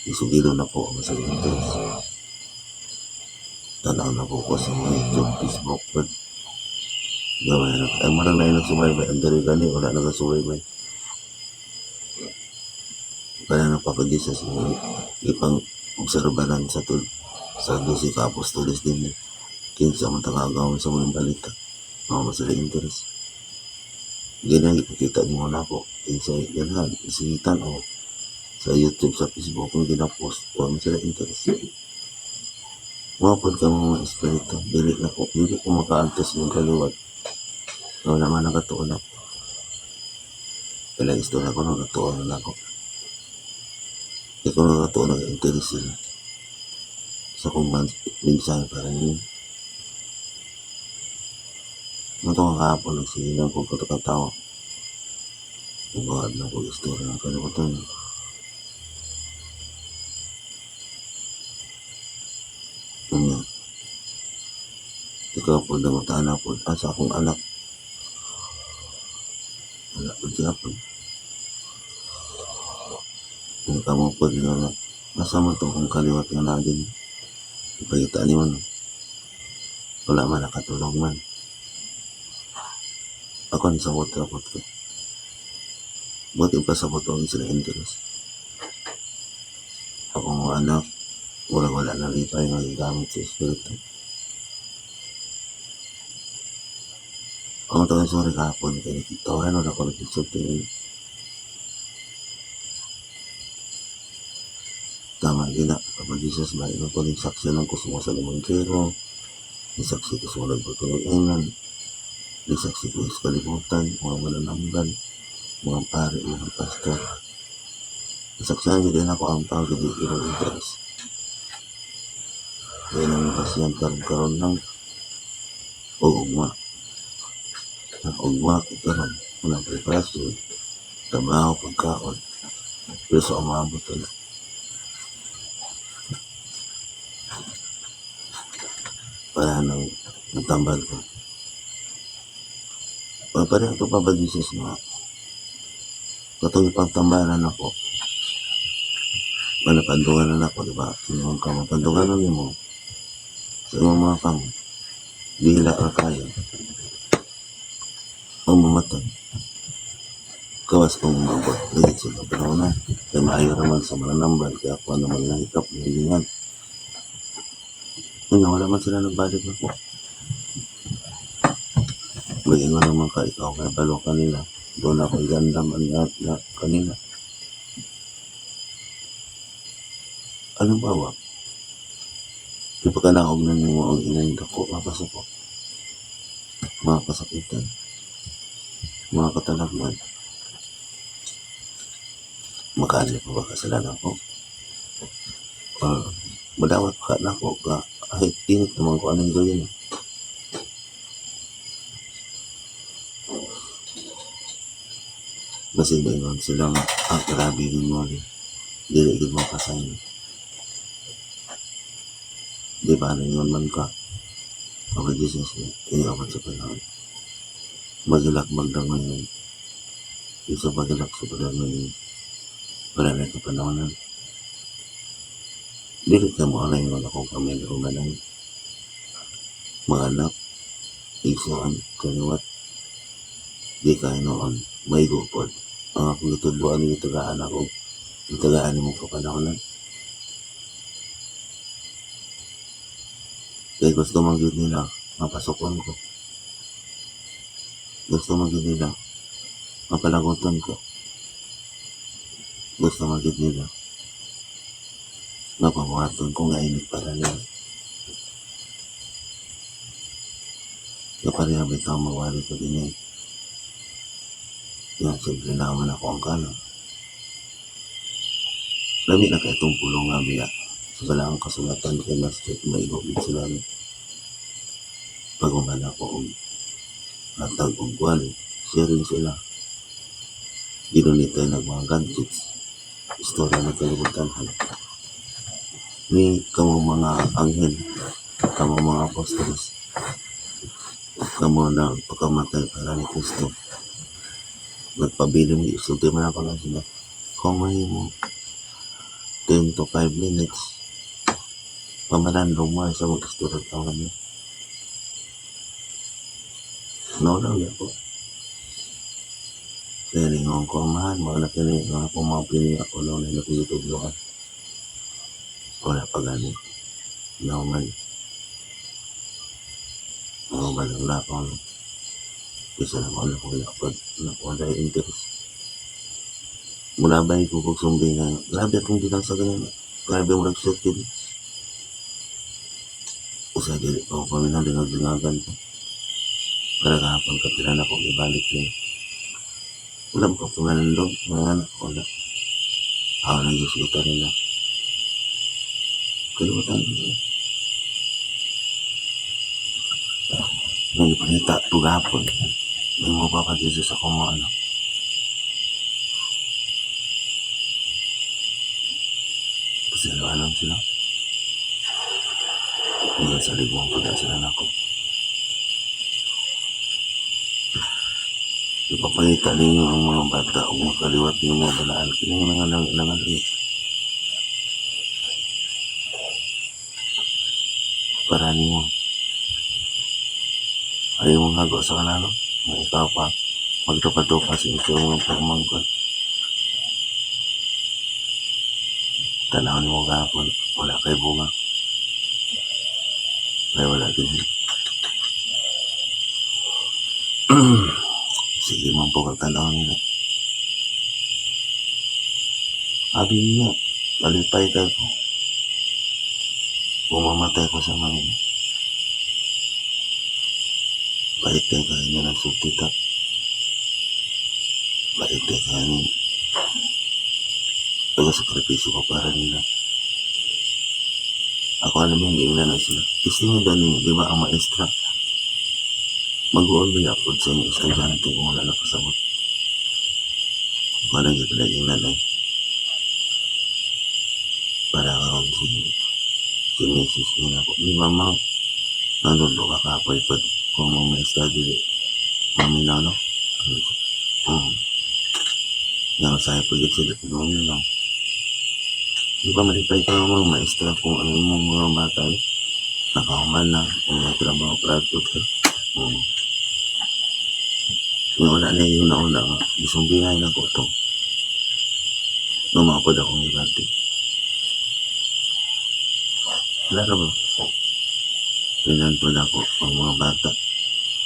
isugilon ako ang sa interest. Tanaw na ko ko sa mga YouTube, Facebook, but gamay na. Ang marang na nagsubaybay, ang dali gani, wala nagasubaybay. Kaya na Papa Jesus, yung ipang obserbaran sa tul sa 12 ka apostoles din kinsa man tagagawon sa mga balita mga masala interest ganyan ipakita nimo na ako kinsa ganahan isigitan o sa YouTube, sa Facebook kung ginapost wa man sila interest. Mao pod ka mga espiritu, dili na ko, dili ko makaantos ng kaliwat. Wala man nakatuon ako. Kailang istorya ko nakatuon na ako. Di ko nakatuon ang interest sila sa kong mensahe para ninyo. Mato nga kahapon, nagsige lang ko katakatawa. Ubaad lang ko istorya ng kaliwatan. Unya, ikaw po nangutana po, asa akong anak? Wala po siya po. Kung kamo po nga, asa man to kung kaliwat nga na din. Ipakita ni man. Wala man, nakatulog man. Ako ni sabot rapot ko. Buti pa sabot ang sila interest. Ako mga anak, wala na lipay nga gigamit sa espiritu. Ang tawag sorry kahapon, kaya nakitawaran wala ko nagkisulti. Tama gina, Papa Jesus, ba, ino ko ning saksi lang ko sumuha sa limonchero, ni saksi ko sa walang pagtulungan, ni saksi ko sa kalibutan, mga manananggan, mga pare, mga pastor. Nasaksahan gid ako ang tao gid imong interest. Kaya nang makasiyan karon karon lang o ugma. Sa ugma karon wala preparasyon, trabaho, pagkaon. Pero sa umabot na. Para nang natambal ko. Pareho ito pa ba Jesus nga? Katong ipagtambalan ako. Manapandugan na ako, di ba? Ingon ka, mapandugan na nimo. Sa imong mga kamot, dila ka kayo. Ang mamatay. Kawas kong umabot. Lagit sa panahon na. Kaya maayo naman sa mananambal. Kaya ako naman nahikap, nahilingan. Nga, wala man sila nagbalik na po. Mag-ingon naman ka, ikaw kaya balo kanila. Doon ako igandam ang lahat na kanila. Anong bawa? Di pa ka naog na nimo ang imong dako, mapasako. Mga kasakitan. Mga katalagman. Makaano pa ba kasalanan ko? Or madawat pa ka nako ka kahit init naman ko anong gawin. Basig ba ingon sila nga, ah, grabe yun mo ni. Dili gid mo kasayon. Di ba ningon man ka? Papa Jesus, iniabot sa panahon. Magilak magdang ngayon. Isa pagilak sa panahon ngayon. Wala na kapanahonan. Dili ka mo alay nga akong pamilya o ganang mga anak, isuan, kaliwat, di ka noon, may gupod. Ang akong gitudloan ni itagaan ako, itagaan mo kapanahonan. Kaya gusto man gyud nila, mapasokon ko. Gusto man gyud nila, mapalaguton ko. Gusto man gyud nila, mapabuhaton ko nga init para nila. Kapareha bitaw mawali ko din eh. Yan, siyempre naman ako ang kanan. Lami na kay itong pulong nga biya. Sa balang kasulatan kay Master, maigo gid sila ni. Pag-uman ako og hatag og wali, sharing sila. Ginunitay nag mga gadgets. Istorya ng kalibutan. Ni kamo mga anghel, kamo mga apostoles. Kamo na pagkamatay para ni Kristo. Nagpabilin mo, isulti man ako lang sila. Kung mahimo, 10 to 5 minutes, pamalandong mo sa mag-istorya taon niyo. No lang niya po. Kaya ningon ko, amahan, mga na kini, mga akong mga pili ako lang na nakikitudloan. Wala pa gani. No man. Mga balang na ako. Isa na ako na kung lakad. Nakuha na yung interest. Mula ba yung kung sumbi nga. Grabe akong ginang sa ganyan. Grabe ang nag-circuit. Usa dili pa ako kami nang lingag-lingagan ko. Para kahapon kapila na akong ibalik yun. Wala mo ka pangalandong. Mga anak ko wala. Ako lang yung suta nila. Kalimutan ko yun. Nang ipangita ito gahapon. May mga papa Jesus ako mga anak. Kasi alam sila. Hanggang sa libong pagka sila nako. Ipapangita ninyo ang mga bata o mga kaliwat ninyo mga balaan. Kini mga lang lang lang. Para nimo. Ayaw mong hago sa kanalo. Mga ikaw pa. Magdupa-dupa sa inyo mga pagmangkot. Tanaw nimo gahapon. Wala kay bunga. Ay wala din. Sige man po tanaw nila. Abi niya, malipay ka ko. Kung mamatay ko sa mga bait kayo kayo nga nagsultita. Bait kayo kayo taga-sakripisyo ko para nila. Ako alam mo, hindi na sila. Kasi nga dani, di ba ang maestra? Mag-uol ba upload sa inyo estudyante kung wala nakasabot? Wala yung laging nanay. Para karon si Mrs. Nina ko. Di ba ma'am? Nandun do ka kapoy pag kung mga maestra dili. Mami na no? Ano ko? Nga sa pag sila kung lang. Di ba malipay ka mga maestra kung ano mong mga bata eh? Nakahuman na, kung may trabaho, prato ka. Nga wala na yung nauna nga. Isumbihay na ko ito. Lumapod akong ibati. Wala na ba? Pinantod ako ang mga bata.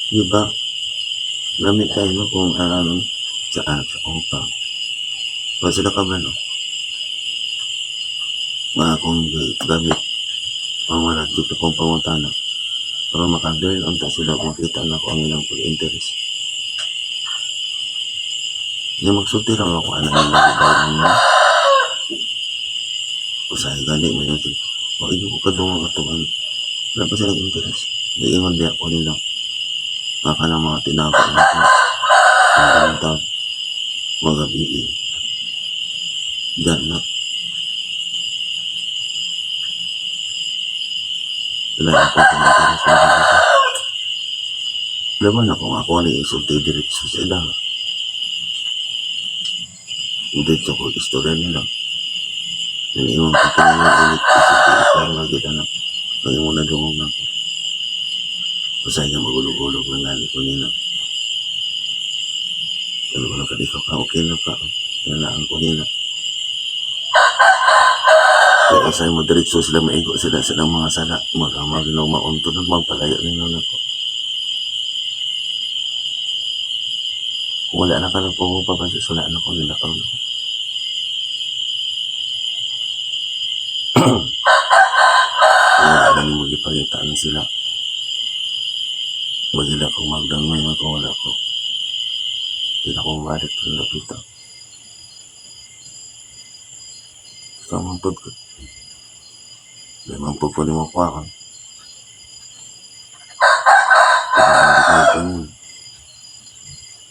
Di ba? Lamit tayo mo kung ano sa anak sa upa. Wala sila ka ba no? Mga akong gamit. Ang wala dito kong pangutana. Para maka-learn unta sila kung makita na ko ang ilang pag-interest. Nga magsulti ra ako anak nila ba nila. Usahay gani mo yun. Wa ko kadungog atuan. Wala pa silang interest. Giingon biya ko nila. Baka lang mga tinako na ko. Ang ganitang mga gabi. Diyan na. Wala na po akong interest na dito. Wala man ako ako ang isulti diretso sa ila. Diretso ko istorya nila. Naniingon ko ito nga init isulti ikaw nga gid anak. Ang imo na dungog na ako. Usay nga magulog-ulog lang gani ko nila. Pero wala ka di ka ka, okay na ka. Nalaan ko nila. Kaya usay mo diretso sila maigo sila sa ilang mga sala. Mga maunto na magpalayo nila na ko. Kung wala na ka nagpuho pa ba, wala na ko nila ka. Wala na nimo gipangitaan sila. Magila ko magdangoy nga kung wala ko. Di na ko mabalik ng lapita. Sa mga pag ko. Di man pag ko ni mo kuha.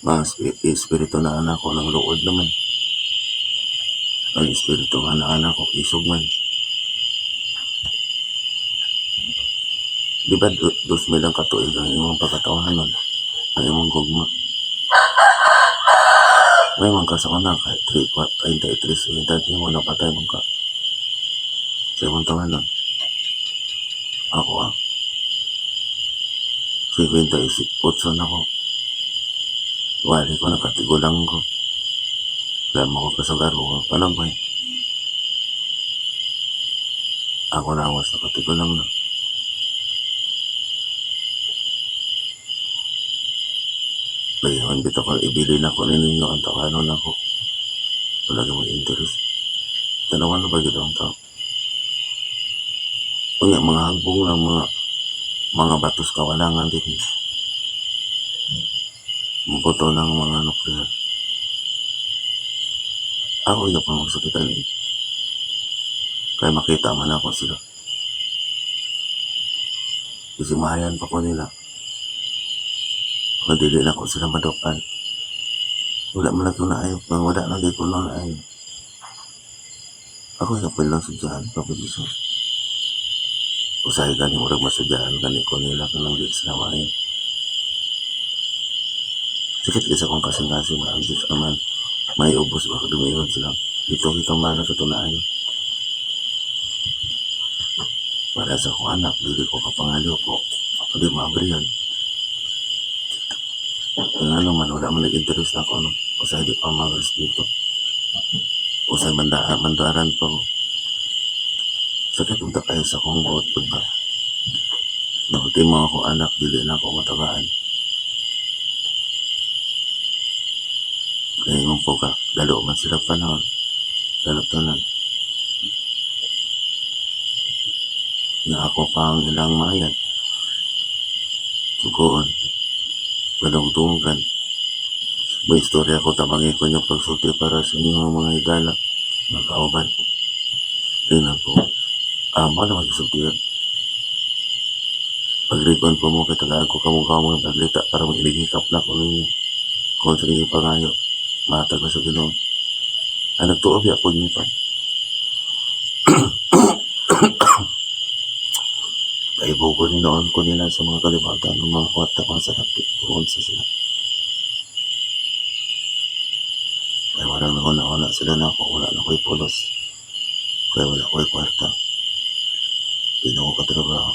Mga espiritu na anak ko ng luod naman. Ang espiritu nga na anak ko, isog man. Di ba 2,000 ang katuig ang imong pagkatawahanon, ang imong gugma. May man ka sa una kay 3, 33 edad nimo napatay man ka sa imong tawanan. Ako ah. 58 na ko. Wali ko, nakatigulang ko. Wala mo ko kasugar ko. Panagmay. Ako na awas nakatigulang na. Ngayon, bitaw ko, ibili na ko ninyo ang tawanon ako. Wala ka mag-interest. Tanawan na ba gito ang tao? Unya, mga hagbong ng mga batos kawalangan din. Mubuto ng mga nuklear. Ako yung pang magsakitan eh. Kaya makita man ako sila. Kasi mahayan pa ko nila. Madili na ko sila madukan. Wala man lang ko na ayaw. Wala lagi ko na ayaw. Ako yung lang sudyaan. Papa Jesus. Usahay gani murag masudyaan gani ko nila kanang di sila maayo. Sakit kasi akong kasing-kasing mga Diyos aman. May ubos baka dumiyon sila. Ito kita man na katunaan. Para sa akong anak, dili ko kapangalyo ko. Ako di maabrihan. Kaya ano man, wala man nag-interest na ako. Ano? Usahay di pa mga respeto. Usahay mandaran pa ko. Sakit unta kayo sa akong buot pud ba. Naulti mo ako anak, dili na ako matagaan. Kaya yung po ka, lalo man sila panahon. Lalo tanan. Na ako pa ang ilang mayan. Sugoon. Gadungtungan. May istorya ko, tabangi ko niyo pagsulti para sa inyong mga higala. Mga kauban. Tingnan po. Mo na magsulti yun. Pagrikon po mo, kitagaan ko kamukha mga paglita para mag-iligikap na ko ninyo. Kung sa inyo pangayo, matag na sa Ginoo. Ang nagtuob ya po niyo pa. Paibuko ni noon ko nila sa mga kalibatan ng mga kwarta kung sa dapit. Kung sa sila. Kaya walang nauna-una sila na ako. Wala na ko'y pulos. Kaya wala ko'y kwarta. Hindi na ako katrabaho.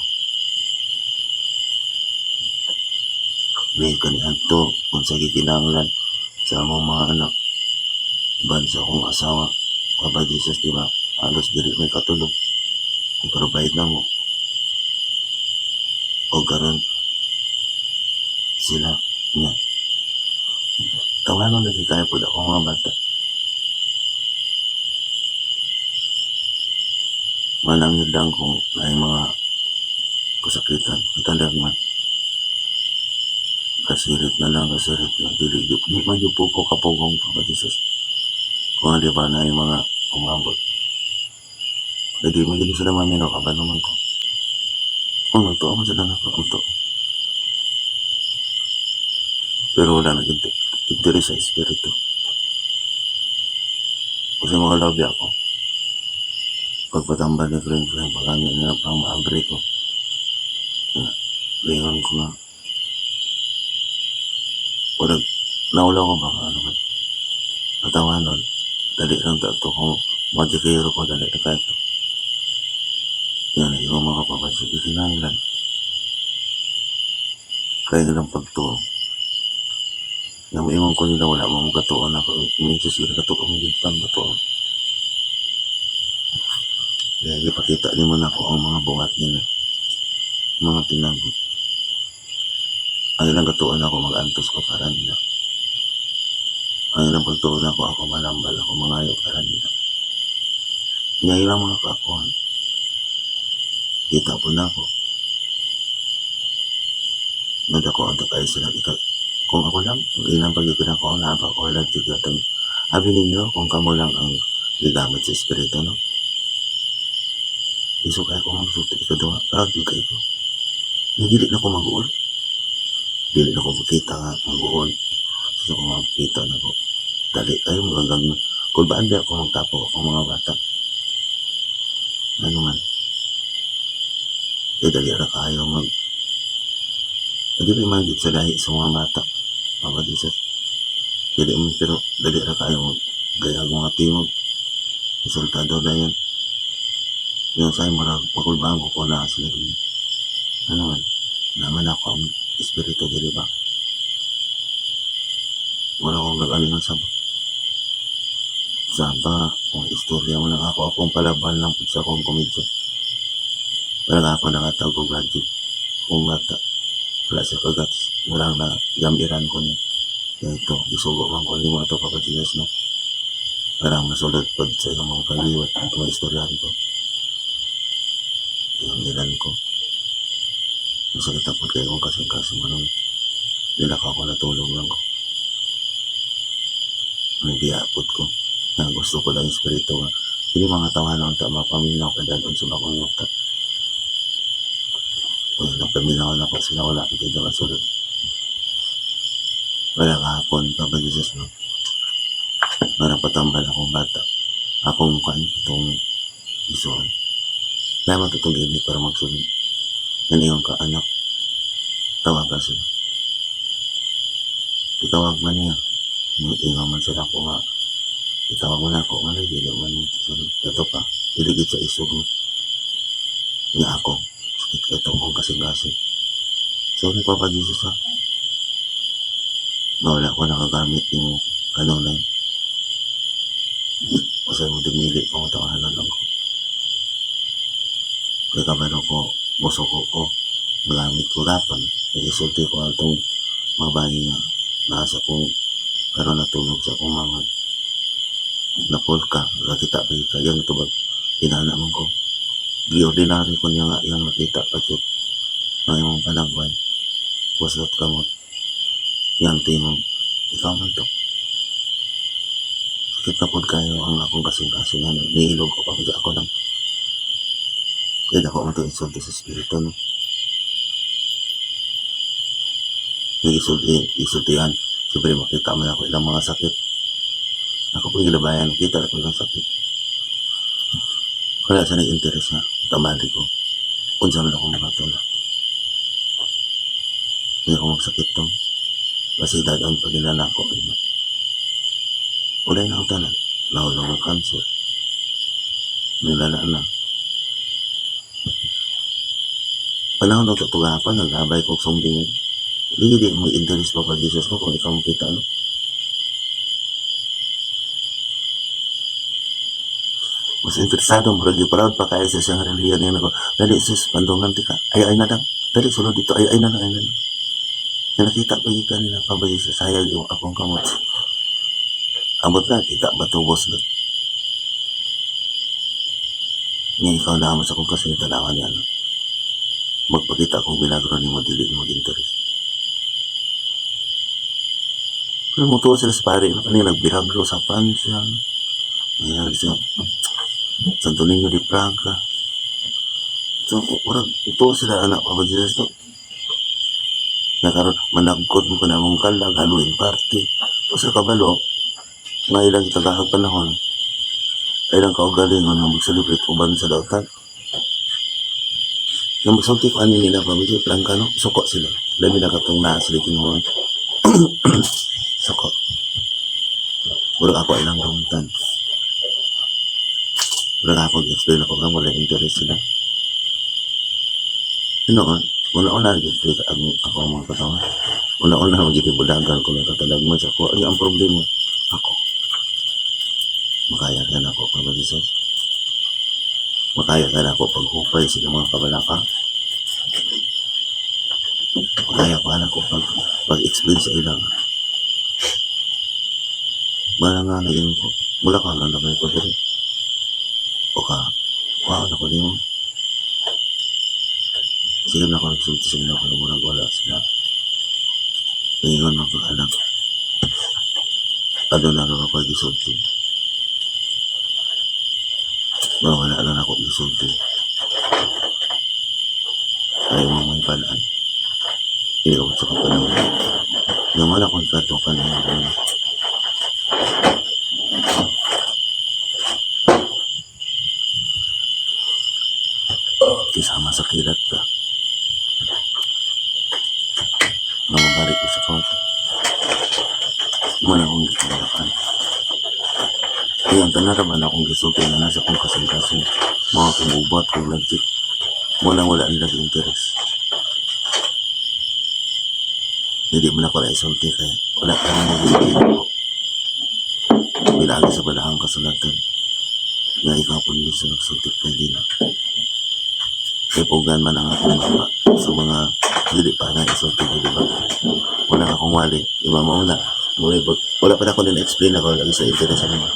May kanihan to kung sa gikinahanglan sa among mga anak. Ban sa akong asawa. Papa Jesus, di ba? Halos dili may katulog. I-provide na mo. O karon sila nga. Tawanon lagi kaya po ako mga bata. Manangid lang kung ay mga kasakitan. Katandag man. Kasirit na lang, kasirit na. Dili, di, di man yung po ko kapugong, Papa Jesus. Kung di ba na yung mga umabot. Kaya di man gini sila mamino, kabalo man ko. Kung nagtuo man sila na ako, pero wala nag-interes sa espiritu. Kasi mga labi ako. Pagpatambal ni Frank Frank, pagangin nila pang maabre ko. Lingon ko nga. Wala, naula ko baka ano man. Natawa nun. Dali lang to kung magkikiro ko, dali na kahit to. Yan, yung mga kapatid, ikinanglan. Kaya nilang pagtuo. Yung ingon ko nila, wala mong katuon ako. Minsan sila katuon, may pang katuon. Kaya ipakita ni mo na ako ang mga buhat nila. Mga tinago. Ang ilang katuon ako, mag-antos ko para nila. Ang ilang pagtuon ako, ako malambal, ako mangayo para nila. Nga ilang mga kakuhan. Kita po na ako. Nagdako ang kayo sila. Kung ako lang, ang ilang pagiging ako, ang haba ko, lang tigatang. Abi ninyo, kung kamo lang ang gigamit sa espiritu, no? Iso kaya ko magsulti ikaduha, proud yun kayo ko. Nga dili na ko mag-uol. Dili na ko makita nga mag-uol. So kung makita na ko, dali kayo magagang kulbaan ba ako magtapo ako mga bata. Ano man. Kaya dali ra kaayo mag dili man gid sa lahi sa mga bata, Papa Jesus. Dili man, pero dali ra kaayo mag gayag mga tingog. Resultado dayon. Yung sa murag pakulbaan ko kung naa sila din. Ano man, naman ako ang espiritu dili ba? Wala akong nag-ano ng saba. Saba, kung istorya mo lang ako, akong palaban lang sa akong komedya. Wala ako nakatawag og magic. Kung bata, wala siya kagats. Wala na gamiran ko niya. Kaya ito, isugo man ko nimo ato, Papa Jesus, no? Para masulod pod sa iyong mga kaliwat, mga istoryahan ko. Gamiran ko. Masakit ako kayo kung kasing-kasing manong nilakaw ko, natulog lang ko. Ang biapot ko. Na gusto ko lang espiritu nga. Kini mga tawanan unta mapaminaw ka dalon sa akong yuta. Uy, napaminaw na ko sila, wala ko dito kasulod. Wala kahapon, Papa Jesus, no? Parang patambal akong bata. Akong kuan itong isuon. Lamang itong gimmick para magsulod. Naniyon ka, anak. Tawagan sila. Itawag man niya. Ingaw man sila ko nga. Itawag mo na ako. Nga dili man sulod. Ito pa. Iligid sa isog mo. Nga ako. Sakit ka ito akong kasing-kasing. Sorry, Papa Jesus, ha. Wala ko nakagamit yung kanunay. Kasi mo dumili ko tawanan lang ko. Kaya kabalo ko, musuko ko. Magamit ko gapon. Nag-isulti ko atong mga bayi nga nasa kong karon natulog sa akong mama. Napulka, nakita pa ka. Yang ito ba, inana man ko. Gi-ordinary ko niya nga iyang nakita pa jud. Ang imong panagway. Buslot kamot. Yang tingog, ikaw man to. Sakit na pod kayo ang akong kasing-kasing nga nihilog ko pa ako lang. Kaya ako man to insulti sa espiritu, no? Nag-isulti, isultihan. Siyempre makita man ako ilang mga sakit. Ako po gilabayan, kita ako ilang sakit. Wala sa nag-interest nga. Tamali ko. Unsa man ako makatula. Hindi ako magsakit to. Kasi dadaan pag ko. Wala na ang tanan. Nahulog ng cancer. Nilala na. Panahon ng tutugapan, naglabay ko sumbing. Hindi di mo interest pa pa Jesus ko kung ikaw makita, no? Mas interesado, murag proud pa kayo sa siyang relihiyon niya ako. Dali sis, pandungan ti ka. Ay, ay na lang. Dali, sulod dito. Ay, ay na lang, ay na lang. Nakita pa yun kanina pa ba sa sayag yung akong kamot. Abot na, kita ba tubos na? Nga ikaw na sa akong kasi tanawan niya, no? Magpakita akong milagro ni mo, dili mag-interest. Pero mutuo sila sa pare, no? Kanina nagbilagro sa Francia. Ayan, sa Santo Niño de Praga. So, murag, ito sila anak pa ba Jesus, no? Nakaroon, managkot mo ka na mong kalag, Halloween party. O sa kabalo, nga ilang tagahag panahon, ilang kaugalingon nga mag-celebrate uban sa dautan. Nang magsulti ko ani nila pa, medyo plangka, no? Suko sila. Dami na katong naa sila tinuon. Suko. Murag ako ilang rumtan. Murag ako explain ako nga wala interest sila. Noon, una-una nag-explain ang ako ang mga katawan. Una-una magigibulagan ko ng katalagman sa ako. Ay, ang problema, ako. Makaya ka na ako, Papa Jesus. Makaya ka na ako paghupay sa mga kabalaka. Makaya pa na ako pag-explain sa ilang. Bala nga na yun ko. Mula ka lang na kayo ko diri. O ka, wow na ko nimo. Sige na ako nagsulti sa inyo pero murag wala sila. Ingon mga pag-anak. Ano na lang ako gisulti. Wala lang ako gisulti. Ayaw mo may palaan. Hindi ako sa kapanahon. Yung wala akong kato ka na yun. Kasama sa kilat ka. Namabalik ko sa kwarto. Wala akong gitulakan. Ay, ang tanan raman akong gisulti na nasa kong kasing-kasing. Mga kumubat, kung lagit. Walang wala nila interest. Hindi mo na ko na isulti kaya wala pa rin mag-isulti ko. Bilaagi sa balahang kasulatan. Nga ikaw po niyo sa nagsulti pwede na. Kaya pugan man ang akong mama sa mga dili pa na isulti ko, di ba? Wala akong wali. Di ba, mauna. Wala, wala pa na ako din explain ako lagi sa interest sa mga.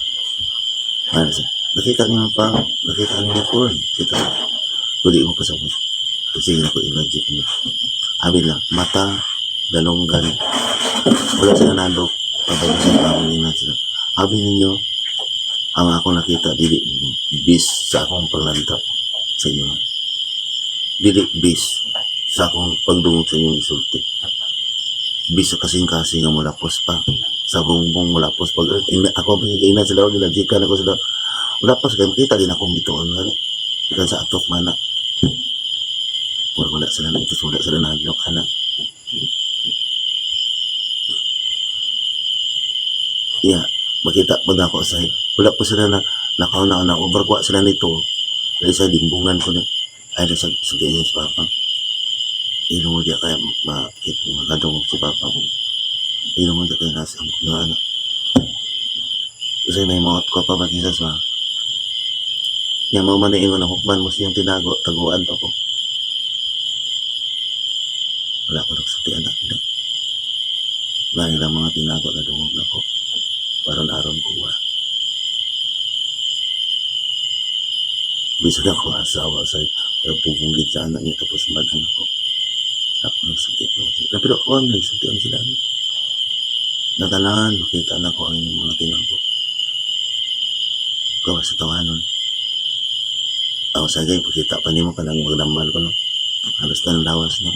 Ano siya? Nakita niyo pa, nakita niyo po. Kita. Kung mo pa sa kasi ako i-logic niyo. Abi lang, mata, dalonggan. Wala sila nandok. Pabalik sa tao nila sila. Abi ninyo, ang ako nakita, dili bis sa akong paglantap sa inyo. Dili bis sa akong pagdungog sa inyong isulti. Bis sa kasing-kasing nga mulapos pa. Sa bumbong mulapos pag ina, ako ina sila gilajikan ako sila. Mulapos kay makita din akong bituon gani. Ikan sa atok man na. Wala wala sila na ito, wala sila nahadlok ana. Yeah, makita po na ako sa wala po sila na nakauna na overkuha sila nito. Dahil sa limbungan ko na ay sa sa sa papa. Ino mo di kaya makita magadong si papa mo. Ino mo di kaya nasa ang na ano. Kasi may mga ko pa ba sa Nya mao man na ingon ang hukman mo siyang tinago, taguan pa ko. Wala ko nagsulti anak nila. Wala nilang mga tinago na dungog na ko. Paron aron ko wa. Bisan ako asawa sa pupungit sa anak niya tapos madan ako. Ako nagsulti ko. Pero ako ang nagsulti ang sila. Natalaan, makita na ko ang inyong mga tinago. Gawa sa tawanon. Ako sa gay, pakita pa nimo ka nang magdambal ko no. Halos na lawas no.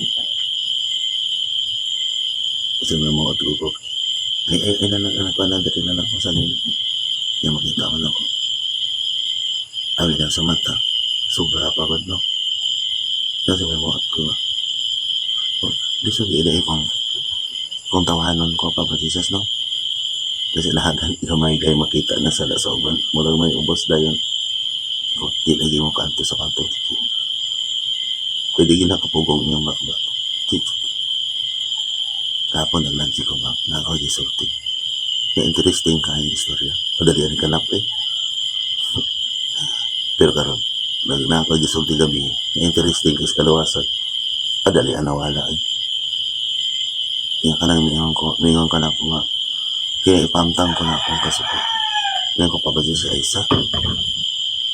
Kasi may mga tugo. Ay, ay, ay, na, na, na, na, na, na, ko sa nila. Kaya makita ko na ko. Abi lang sa mata. Sobra pa ko no. Kasi may mga ko. Di sa gila kung tawanon ko Papa Jesus no. Kasi lahat gamay kay makita na sa lasoban. Murag may ubos dayon. Ko di lagi mo kanto sa kanto. Pwede gina kapugong inyong bakba. Kapon naglansi ko ba? Nakaw di sulti. Kaya interesting kayo istorya. Madali rin kanap eh. Pero karon nag nakaw di sulti gabi. Interesting kay kaluwasan. Padali ang nawala eh. Kaya kanang mingon ka na po nga. Kaya ipamtang ko na akong kasuko. Kaya ko pa ba sa isa?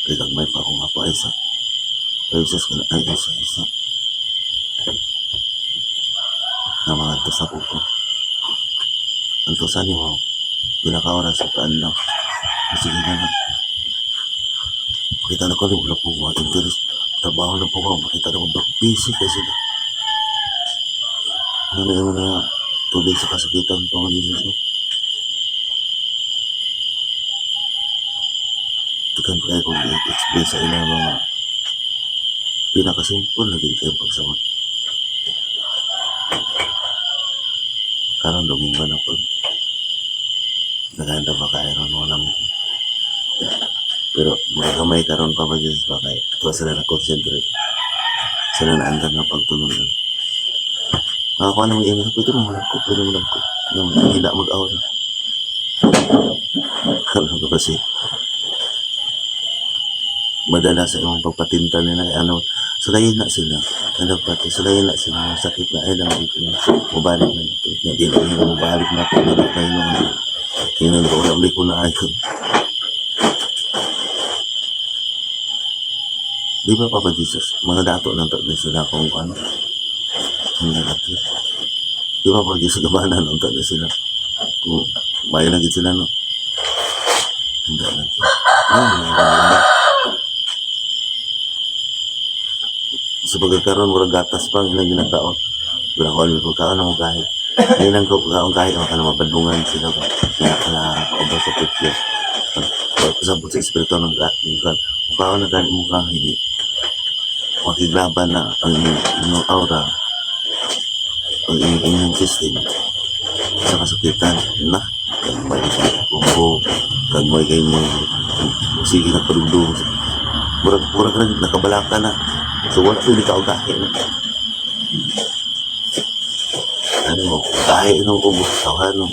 Kaya gagmay pa ako nga po isa. Ay, isa ka na, ay, isa, isa. Na mga antos ako ko. Antosan niyo mo. Pila ka oras sa taan lang. Sige na lang. Makita na ko, wala po ko interest. Trabaho na po ko. Makita na ko, busy kasi sila. Ano na na tubig sa kasakitan pa ko Jesus. No? Tukan ko kayo kung i-explain sa ilang mga pinakasimple na din kayo pagsabot. Karon Domingo na po. Naganda ba kayo ron wala mo. Pero mga kamay karon pa ba Jesus ba kay ito sila na concentrate. Sila na andam na pagtulunan. Nakakuha na mag-ingat ko. Ito mo ko. Pwede mo lang ko. Hindi mag-aura. Alam ko kasi madala sa imong pagpatinta nila ano sulayin na sila ano pati sulayin na sila sakit na ay lang ito mubalik na ito na di lang yung mubalik na ito na na yun yun ko wala ko na ayon. Di ba Papa Jesus mga dato lang to sila kung ano ang lalaki. Di ba Papa Jesus gabana lang to sila kung may lang sila no hindi lang sila. Sa pagkakaroon, murag gatas pa ang ilang ginakaon. Wala ko alam kung kaon mo kahit. Ngayon lang ko kaon kahit ang kanang mabadlungan sila ba. Kaya kala kaubos sa picture. Sabot sa espiritu ng kaon na gani mo kahit. Makiglaban na ang inyong aura, ang inyong immune system sa kasakitan na kagmay ko, kagmay kay mo, sige na padugdug, murag murag na nakabalaka na, so wala pwede ka og gahi na ano, gahi no ko tawhan no,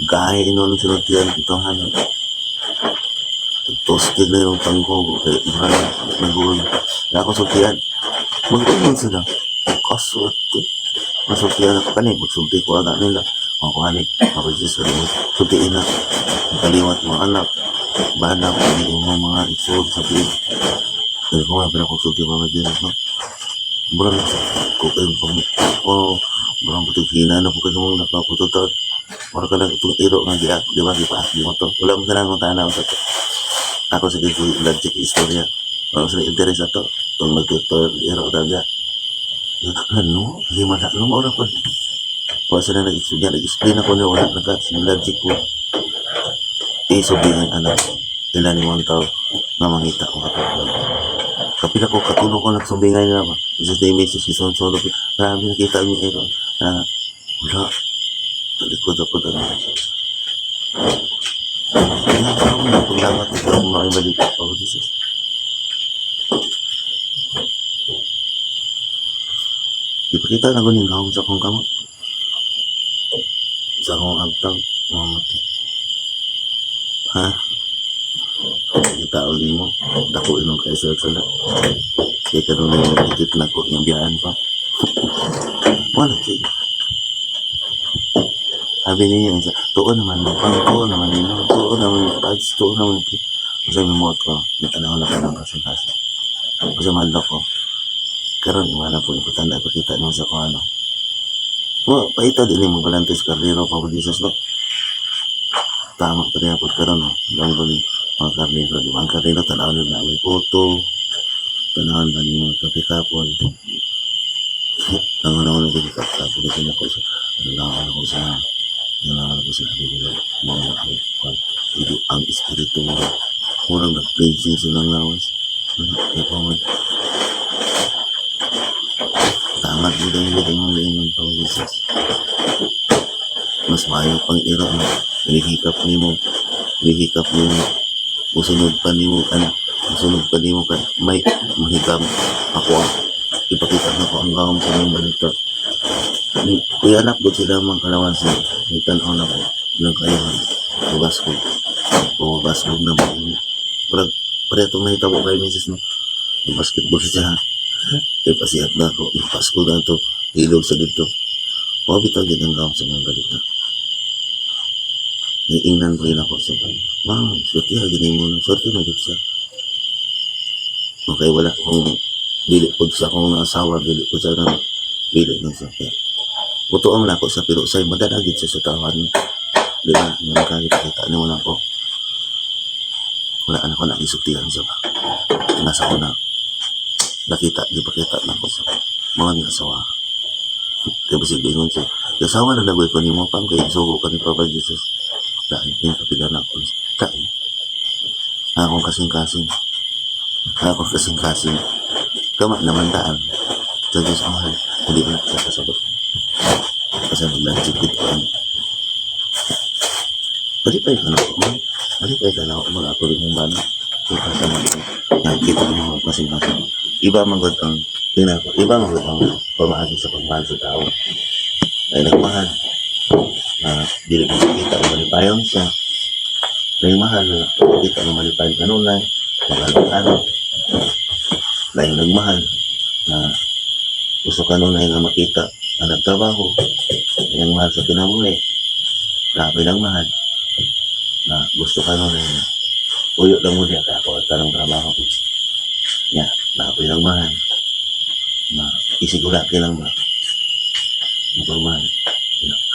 gahi no nang sinultian tawhan no, toasted na yung tangkog kay murag nagul na ako sultian, mag-unon sila kaswerte masultian ako kani, magsulti ko aga nila mga kuhani ako, Jesus, sultiin na kaliwat mga anak bana ko ni imong mga igsoon sa biig. Pero ko nga pero ko sulti mga Jesus no, murag ko kayo pang oh, murag ko hina na po kayo mong nakapututot, murag ka lang itong iro nga giak di ba, gipaak mo to, wala mo sanang mga tanaw sa to. Ako sa ko logic istorya, wala sa interes ato itong nagtuto iro talaga ano lima na ano ora pa, wala sila nag-explain, nag-explain ako na wala nag logic ko. Isubingan anak ilan mo ang tao nga mangita ko katulog. Kapila ko katulog ko nagsumbingay nila ba. Isa sa message si Son Solo. Grabe nakita niyo ero. Na wala. Talikod ako na. Kaya ako na paglamat ko ang mga balik. Oh Jesus. Ipakita na ko ning gahom sa akong kamot. Sa akong agtang mga mata. Ha? Kita uli mo. Dako inong kay sa sala. Kaya karon na dikit na ko yung biyaan pa. Wala kay. Sabi niya, isa, tuon naman mo, pang tuon naman nino, tuon naman mo, pads, tuon naman mo. Kasi may muot ko, natanaw na ka ng kasing-kasing. Kasi mahal ko. Karon wala po importante ipakita naman sa kung ano. Mo, paita din mo Balantes Carrero pa po Jesus no. Tama pa rin po karon no. Lang ko mga Carrero, di ba? Ang Carrero tanaw nila na may photo. Tanaw na ni mga kape-kapon. Nangunaw na din kapon din ako sa nananaw ako sa sabi ko mga ang ang espiritu mo. Murang nag-cleansing sa nang lawas. Kaya pa man. Tama po dahil ito yung mga pa Jesus. Mas maayo pang iro mo. Hinihikap nimo. Hinihikap nimo. Musunod pa nimo ano. Musunod pa nimo ka. May mahikam ako ang ipakita na ko ang gawang sa mga balita. Kuya anak ko sila mga kalawansi. May tanaw na ko. Ilang kayahan. Bugas ko. Bugas ko na ba. Parang paretong nahitabo kay Mrs. No. Basketball siya. Kaya pasiyat na ako. Ipasko na ito. Ilog sa dito. Mabitaw din ang gawang sa mga balita. Niingnan ko rin ako sa Ma'am, swerte ha, gini mo. Swerte na siya. Okay, wala kung dili po sa akong asawa, dili po sa nang dili na sa kaya. Buto ang ako sa pero say madalagid siya sa tawan. Di ba? Nga kahit kita niyo na ako. Wala na ako naisuktihan siya ba. Nasa ko na nakita, di pa kita na ako sa mga nga asawa. Kaya ba bingon siya, asawa na lagoy ko ni mo pang kay sugo ka ni Papa Jesus. Dahil pinapila na ako. Dahil, akong kasing-kasing. Akong kasing-kasing. Kama naman daan. Sa Diyos mahal. Hindi ko na siya kasabot. Kasi maglantik ko ano. Malipay ka na ako, man. Malipay ka na ako. Mga ako rin mong bana. Kung kasama ko. Nakikita ko mga kasing-kasing. Iba man gud ang tingnan ko. Iba man gud ang pamaagi sa pagmahal sa tao. Ay nagmahal. Na dili ko makita kung malipayon siya. Nagmahal na kita mo malipayon kanunay. Mag-ano-ano. Dahil nagmahal na gusto kanunay nga makita na nagtrabaho. Ay mahal sa kinabuhi. Grabe lang mahal. Na gusto kanunay na uyo lang mo diya kaya ako at tanong trabaho. Ya, grabe lang mahal. Na isigurake lang ba? Mapagmahal.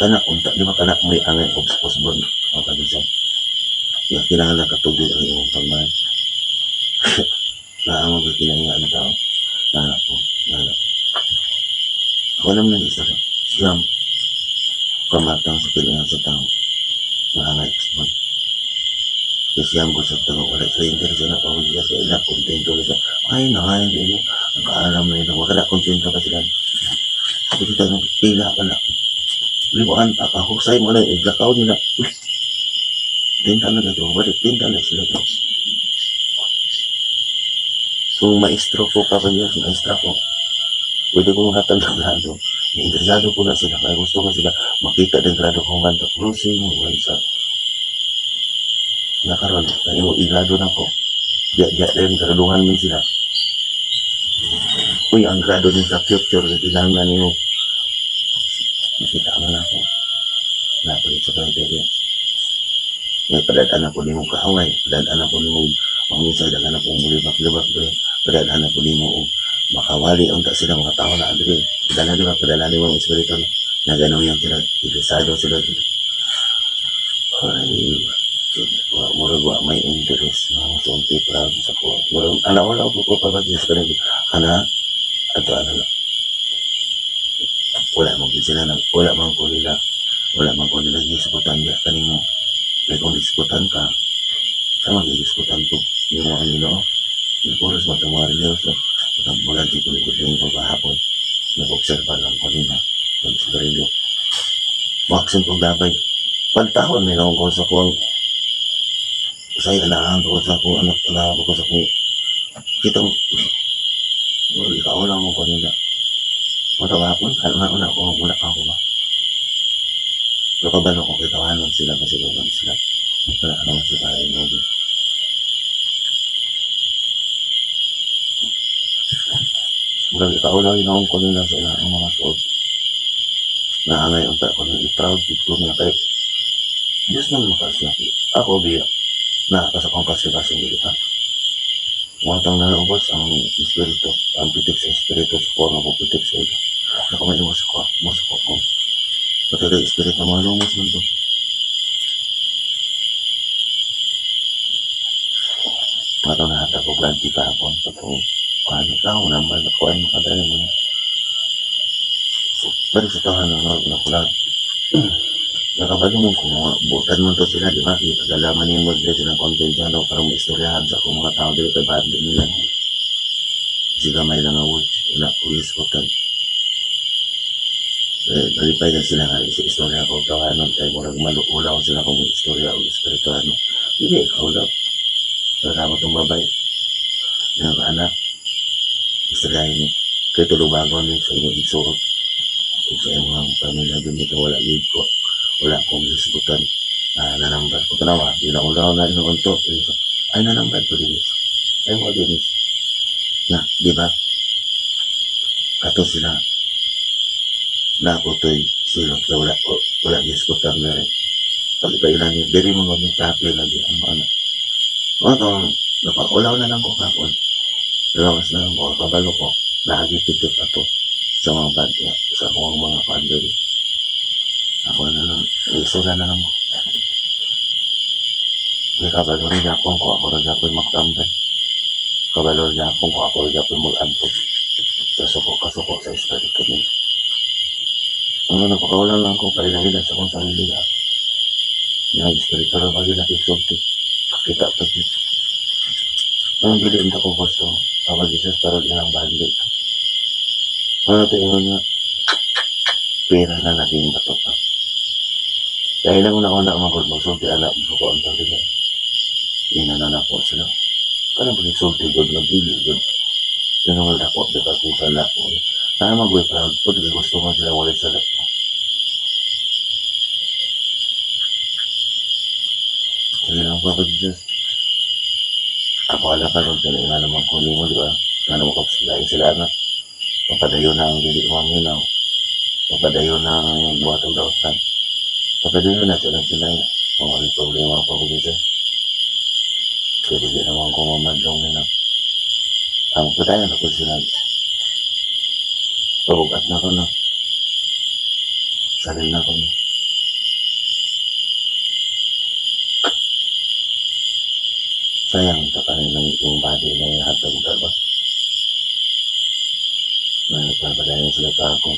Kana unta di ba kana may angay og Osborne o kabisan. Ya kinahanglan katugod ang imong pagmahal. Naa mo gyud kinahanglan ang tao. Nana ko, nana ko. Ako naman ang isa siyam kamatang sa kailangan sa tao. Nga angay Osborne. Kaya siyam ko sa tao, wala sa interest na ako siya sa ila, kontento na siya. Ay, na, ay, hindi mo. Ang kaalam na yun, wala kontento ka sila. Kita ng pila ka na. Liwaan pa ka, husay mo na, iglakaw nila. Tinta na ito, balik, tinta na sila to. Kung maestro ko, Papa Diyos, maestra ko, pwede kong hatag ng grado. Interesado ko na sila, kaya gusto ko sila makita din grado kong ganta cruising, man sa nakaroon, kaya mo igrado na ko. Diya, diya din, graduhan man sila. Uy, ang grado din sa future, kailangan nimo. Nakita man ako. Napalit sa criteria. Nga padadaan ako nimo kaaway, padadaan ako nimo mangisay, daghan ako mulibak-libak dre, padadaan ako nimo og makawali unta sila mga tao na dre. Padala di ba, padala nimo ang espiritu na gano'n sila, interesado sila. Ay, murag wa may interest mga sulti proud sa ko. Murag ana wala ko ko pa sa kanila. Ana ato ana na. Wala man gid sila nag wala man ko nila wala man ko nila gisgutan diya kanimo. Kay kung gisgutan ka, sa magisgutan ko yung mga Ginoo. Yung oras mo itong mga religyoso. Matang mula di ko likod ko kahapon. Nag-obserba lang ko nila. Nag-sigarilyo. Waksin kong labay. Pagtahon, may ko sa kuwang say anahan ko sa akong anak, anahan ko sa akong kita mo, wala ikaw lang mo ko nila. Matawapon, ano na una ako, wala ako ba. Pero kabalo ko kitawanon sila kasi wala sila. Wala naman sila kaya mo. Murag ikaw lang ginoon ko nila sa ilang mga suod. Naangay unta ko nang i-proud gid ko nga kay Diyos nang makaslaki. Ako biya na sa akong kasing-kasing dili pa. Watang naubos ang espiritu, ang pitik sa espiritu sa kuha nga pitik sa ilo. Ako may mo sa kuha, mo sa kuha ko. Pati espiritu mga lumos man to. Matang nahatag ko granti kahapon. Katong kuhan ikaw, naman nakuhan makadali mo. Balik sa tahan ng nakulag. Nakabalo mo kung mga butan man to sila, di ba? Ipagalaman ni mo dito silang content dyan, no? Para mo istoryahan sa akong mga tao dito kay Barbie nila. Sila may lang awards, wala ko iskutan. Eh, nalipay na sila nga sa istorya ko tawanon kay murag maluulaw sila kung istorya o espirituano. Hindi, ikaw lang. Pero itong babay. Yung anak, istoryahin mo. Kaya tulubagon ni sa imong igsuot. Ug sa imong pamilya dun ikaw wala gid ko. Wala akong hisgutan. Nanambar ko. Tanawa, ginaulaw na inoon to. Ay, nanambar ko din. Ay, mo din. Na, di ba? Kato sila. Na ako to'y silot na wala, wala gisgutan na rin. Pag iba ilan yun, diri mo mag kape lagi ang mga anak. Mga tong, napaulaw na lang ko kapon. Lawas na lang ko, kabalo ko. Naagi pitik ato sa mga bag, sa akong mga pandiri. Ako na lang, isura na lang ko. May kabalo rin ako kung ako rin ako magtambay. Kabalo rin ako kung ako rin ako mag-anto. Sa suko, kasuko sa espiritu niya. Ang ano, napakawala lang ko, kailangan sa akong sarili. Ha. Yung espiritu lang pag nakiksulti. Kita pa yun. Ang dili ko gusto, Papa Jesus, pero di lang bagay. Ano ito yun nga, pera na naging bato pa. Dahil lang una una mga magsulti anak mo ko ang tawag nila. Inanana ko sila. Kanang pag-sulti god, nagdili god. Yun ang dako, di ba kung sala ko. Na mag proud po, di gusto man sila wala sa ko. Sige lang, Papa Jesus. Ako ala ka ron, kaya nga naman kunin mo, di ba? Nga naman ko sila, sila anak. Papadayo na ang dili maminaw. Papadayo na ang buhatong dautan. Papadayo na sila sila. Kung may problema, Papa Jesus. Pwede di naman ko mamadlong nila. Ang patayan ako sila. Pabugat na ko na. Saril na ko na. Sayang sa kanilang yung body na yung hatag ba? Na nagpapadayon sila kahapon.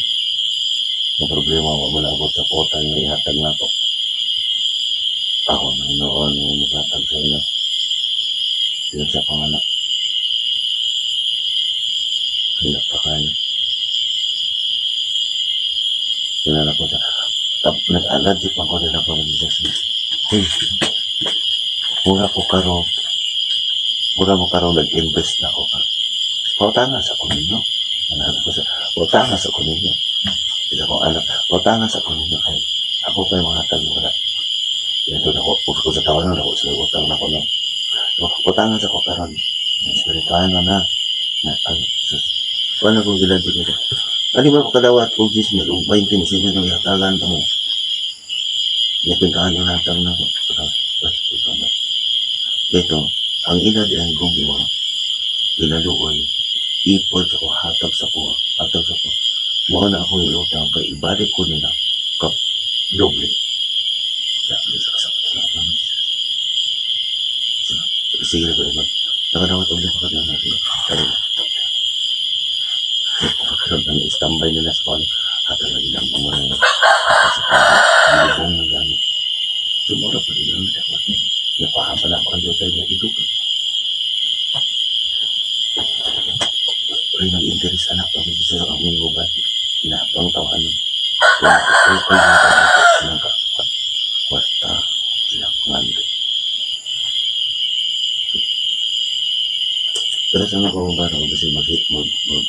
Ang problema, wala abot sa kota yung ihatag na ko. Ako, Panginoon, yung maghatag sa inyo. Sila sa panganak. Hila pa kayo. Kilala ko sa nag-allergic man ko nila, Papa Jesus. Hey, mura ko karon, mura mo karon nag-invest na ako ka. Pautanga sa ko ninyo. Anak ko sa, pautanga sa ko ninyo. Isa ko anak, pautanga sa ko ninyo kay ako pa yung mga tag wala. Ito na ko, ko sa tawanan ako sila utang na ko no. So, pautanga sa ko karon. Espirituano na na ang sus. Wala kong gilantik nito. Ano ba kadawat ko 10,000 o 20 mil sige nang hatagan mo. Napintahan yung hatag na ko. Ito, ang ila di ang gumawa, ginaluoy, ipod sa ko, hatag sa ko, hatag sa ko. Mao na ako iutang kay ibalik ko nila kap doble. Sabi sa kasakit na ako. Sige na ko mag nakadawat ulit ko kadawat natin. Kaya karon ang standby nila sa kwan hatag lagi lang ang mga sa gilibong na gamit. Sumura pa rin ang dapat. Napahan pa na ako ang tayo na idug. Rin ang interest anak pa sa aming gubat. Inapang tawanan. Kaya ko silang ka kwarta silang ngandi. Pero sa mga kababaro ko kasi mag mag mag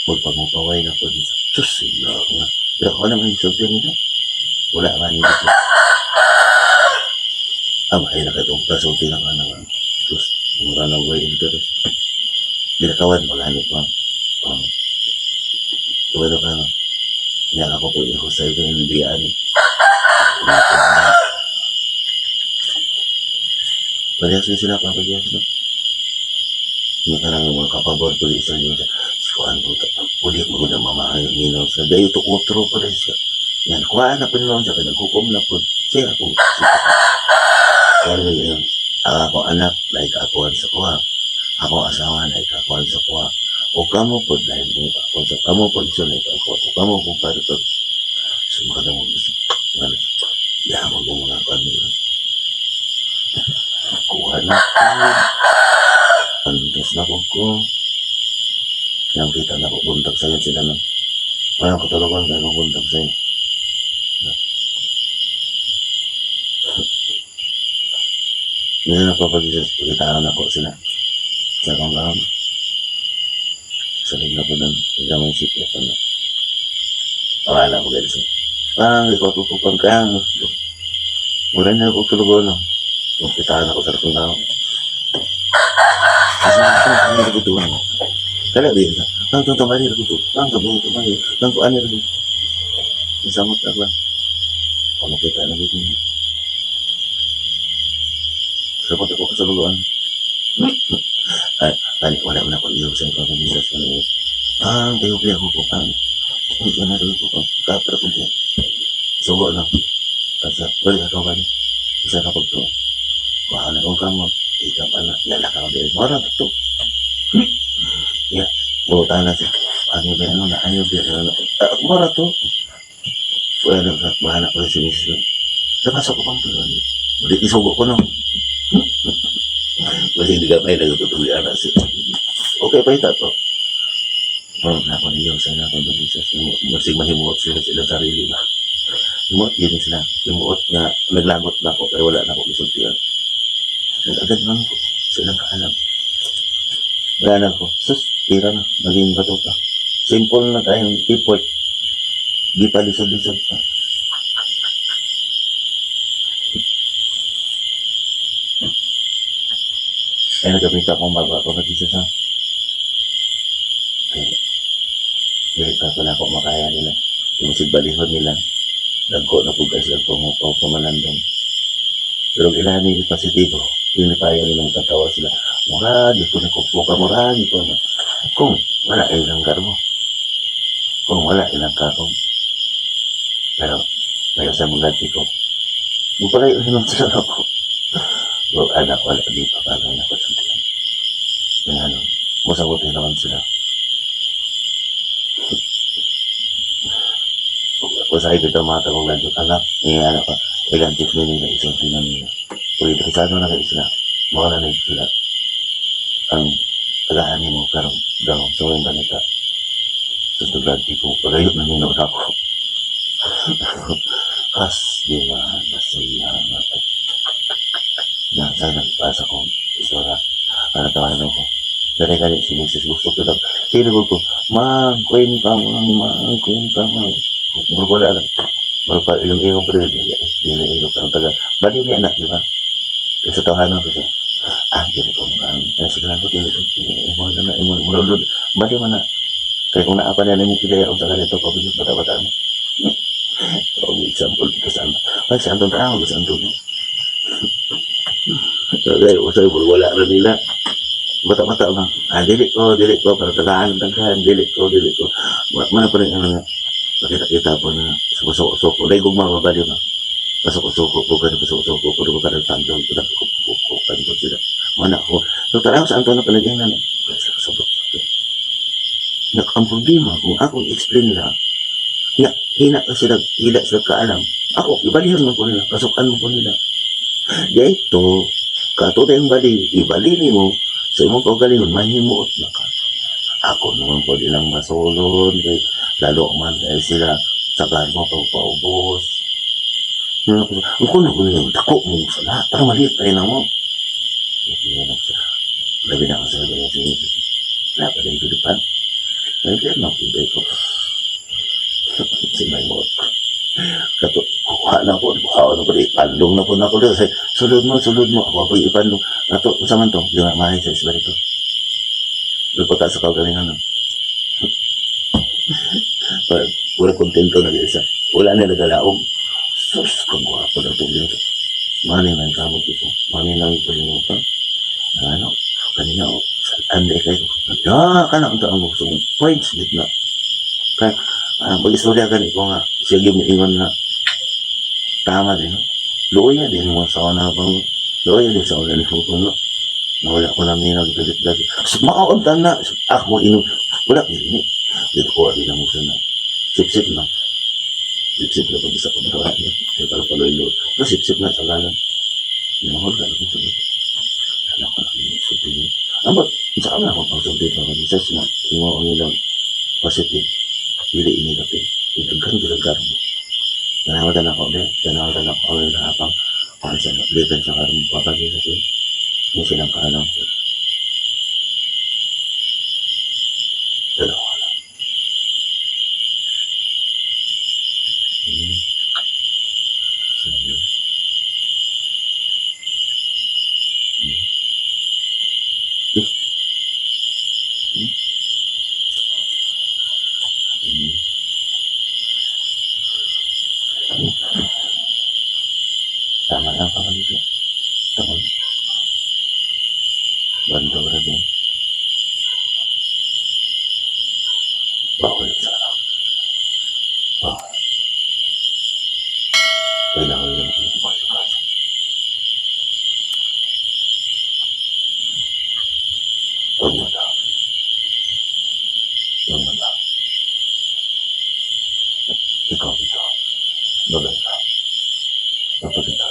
magpangupaway na po dito. Sus, sila nga. Pero ako naman yung sulti nila. Wala man nila. Ah, ay nakitong kasulti na ka naman. Sus, mura na ko interest. Dilakawan, maghanap pa. Tuwado ka nga. Yan ako po yung sa iyo yung biyaan. Parehas na sila, Papa Diyos, no? Yung karang mga kapabor ko isa yung sa sikuan ko. Uli mo na mamahay ang minaw sa dayo to otro pa rin siya. Yan, kuhaan na po naman siya, kaya naghukom na po. Siya ako. Pero yun, ang ako anak, like akuan sa kuha. Ako asawa, like akuan sa kuha. O kamo po, dahil mo ako sa kamo po, isa like ako. O kamo po, para to. Sumakadang mo gusto. Yaman mo mga kuhan nila. Kuha na po. Antes na ko ko. Yang kita na ko buntag sa'yo sila no. Walang katulugan kaya ko buntag sa'yo. Minsan na papag-Jesus, pagitaan ako sila. Sa akong kahon. Salig na ko doon. Gamay sipit ano. Akala ko ganito siya. Ah, ikaw ko pang kaya. Mura na ako tulugan no. Kitaan ako sa akong kahon. Kasi ang nagutuan mo. Kala din sa. Ang tutumali ko to. Ang tutumali. Ang kuan rin. Isamot na ba? Kung makita na dito. Sabot ako sa lugoan. Ay, ay, wala na ko iyo sa ikaw Jesus sa iyo. Ang tayo kaya ko po ang. Ang na rin ko po. Kapra ko siya. Sugo lang. Kasi wala ka ba? Isa ka pagto. Wala na kong kamo. Ikaw pa na. Lalakaw din. Mara to. Ya, buta na siya. Ano ba ano na ayaw ba ano. Mara to. Wala na bahala ko si Mrs. Napasok ko pang tuloy. Hindi isugo ko no. Kasi hindi ka pa yung nagtutuloy anak siya. Okay pa ito to. Oh, na ako niyo sa na ako Jesus. Masig mahimuot sila sila sarili ba. Himuot yun sila. Himuot nga naglagot na ako pero wala na ako isultian. Agad lang ko. Silang kaalam. Wala na ako. Sus, tira na. Naging bato pa. Simple na tayong effort. Di pa lisod-lisod pa. Ay, nagkamita akong bago ako nag-isa sa. Kaya, dili pa ko na ako makaya nila. Yung sigbalihon nila. Dagko na po guys, dagko mo pa pamalandong. Pero ilan nila positibo. Pinipaya nilang tatawa sila. Mura, di ko na kupuka, mura, di ko na. Kung wala ilang karmo. Kung wala ilang kakong. Pero, ngayon sa mga ko, mapalay ulit sila ako. Well, anak, wala, di pa parang ako sa mga. Yung ano, masagutin naman sila. Usahay bitaw mga tagong lanjut anak, ni anak ka, ilantik na nila, isang sinan nila. Uy, interesado na kayo sila. Mga nanay sila. Ang Tagaan nimo pero daw sa yung ganita. Sa lagi ko pagayo na nino ako. Kas di ba nasiya nga nasa nagpasa ko istorya para tawanan ko. Pero kani si Mrs. Gusto ko lang. Sino ko? Ma'am, kwenta, ma'am, ma'am, kwenta, ma'am. Murag wala lang. Murag pa ilong ilong pero di di na ilong pero taga. Bali niya anak, di ba? Sa tawanan ko siya. Ah, dili ko ang sa ko dili ko imo na imo murag bali man na. Kaya kung naa pa niya nimo kidaya sa ganito pa bisag bata-bata mo. So, example dito sa Anton. Ay, sa Anton tao, sa Anton. Okay, usay wala ra nila. Bata-bata ba? Ah, dili ko, para tagaan, tangkahan, dili ko, dili ko. Mana pa rin, ano nga, nakita-kita po na suko-suko. Dahil kung mababali ba? Pasuko-suko ko, ganun, pasuko-suko ko, pero baka nagtandong ko, nagkukukuko, kanto sila. Mana ako. So, taraw sa Anton na palagay na, wala sila kasabot. Ang problema, kung ako i-explain nila, nga, hina ka sila, hila sila kaalam. Ako, ibalihan mo ko nila, pasukan mo ko nila. Dito, kato tayong bali, ibali mo sa imong kaugalingon, mahimuot na ka. Ako naman po ilang masulod, kay lalo man eh, sila sa mo pagpaubos. Ang kuno ko niya, dako mo sa lahat, parang maliit pa rin mo. Labi na ako sa iyo, si Jesus. Wala pa rin tulipan. Nagkaya na ako, ko. Si may mo. Kato, kuha na ko, kuha na ko, ipandong na po na ako. Sulod mo, sulod mo. Ako ako ipandong. Ato, sa man to? Di ba, mahay sa isbarito. Lupa ta sa kaugalingan. No? Wala kontento na isa. Wala na nagalaog. Sus, kagwapo na itong dito. Mani lang kamot ito. Mani lang palimutan. Ano, kanina, oh, ande kayo. Ah, kana ang taong gusto kong points gitna. Kaya, pag-istorya gani ko nga, siya yung ingon na tama din. No? Luoya din mo sa una pang luoya din sa una ni ko no. Nawala ko lang nila galit galit. So, makauntan na. Ako inom. Wala ini. Dito ko rin ang gusto na. Sip-sip na. Sip-sip na pag isa ko na. Kaya pala paloy lo. Pero sip-sip na sa galan. Inahol ka na kung sabi. Wala ko na sulti niya. Ambot, sa na ako pang sulti pa kasi sa na imo ang ilang positive. Dili ini negative. Idaghan gilagар mo. Tanawagan ako, be. Tanawagan ako ang ilang hapang kuan sa litan sa karon papagi sa sila. Hindi silang kaalam. Dalawa lang. Sabi. Eh. Hmm. Hmm. Tama lang pa kami siya. Tama. Bandog ra din. Bawal sa ano. Bawal. Kailangan lang ako ng kaso. Huwag mo na. Huwag mo na. Ikaw ito. Bagay ka. Dapat ito.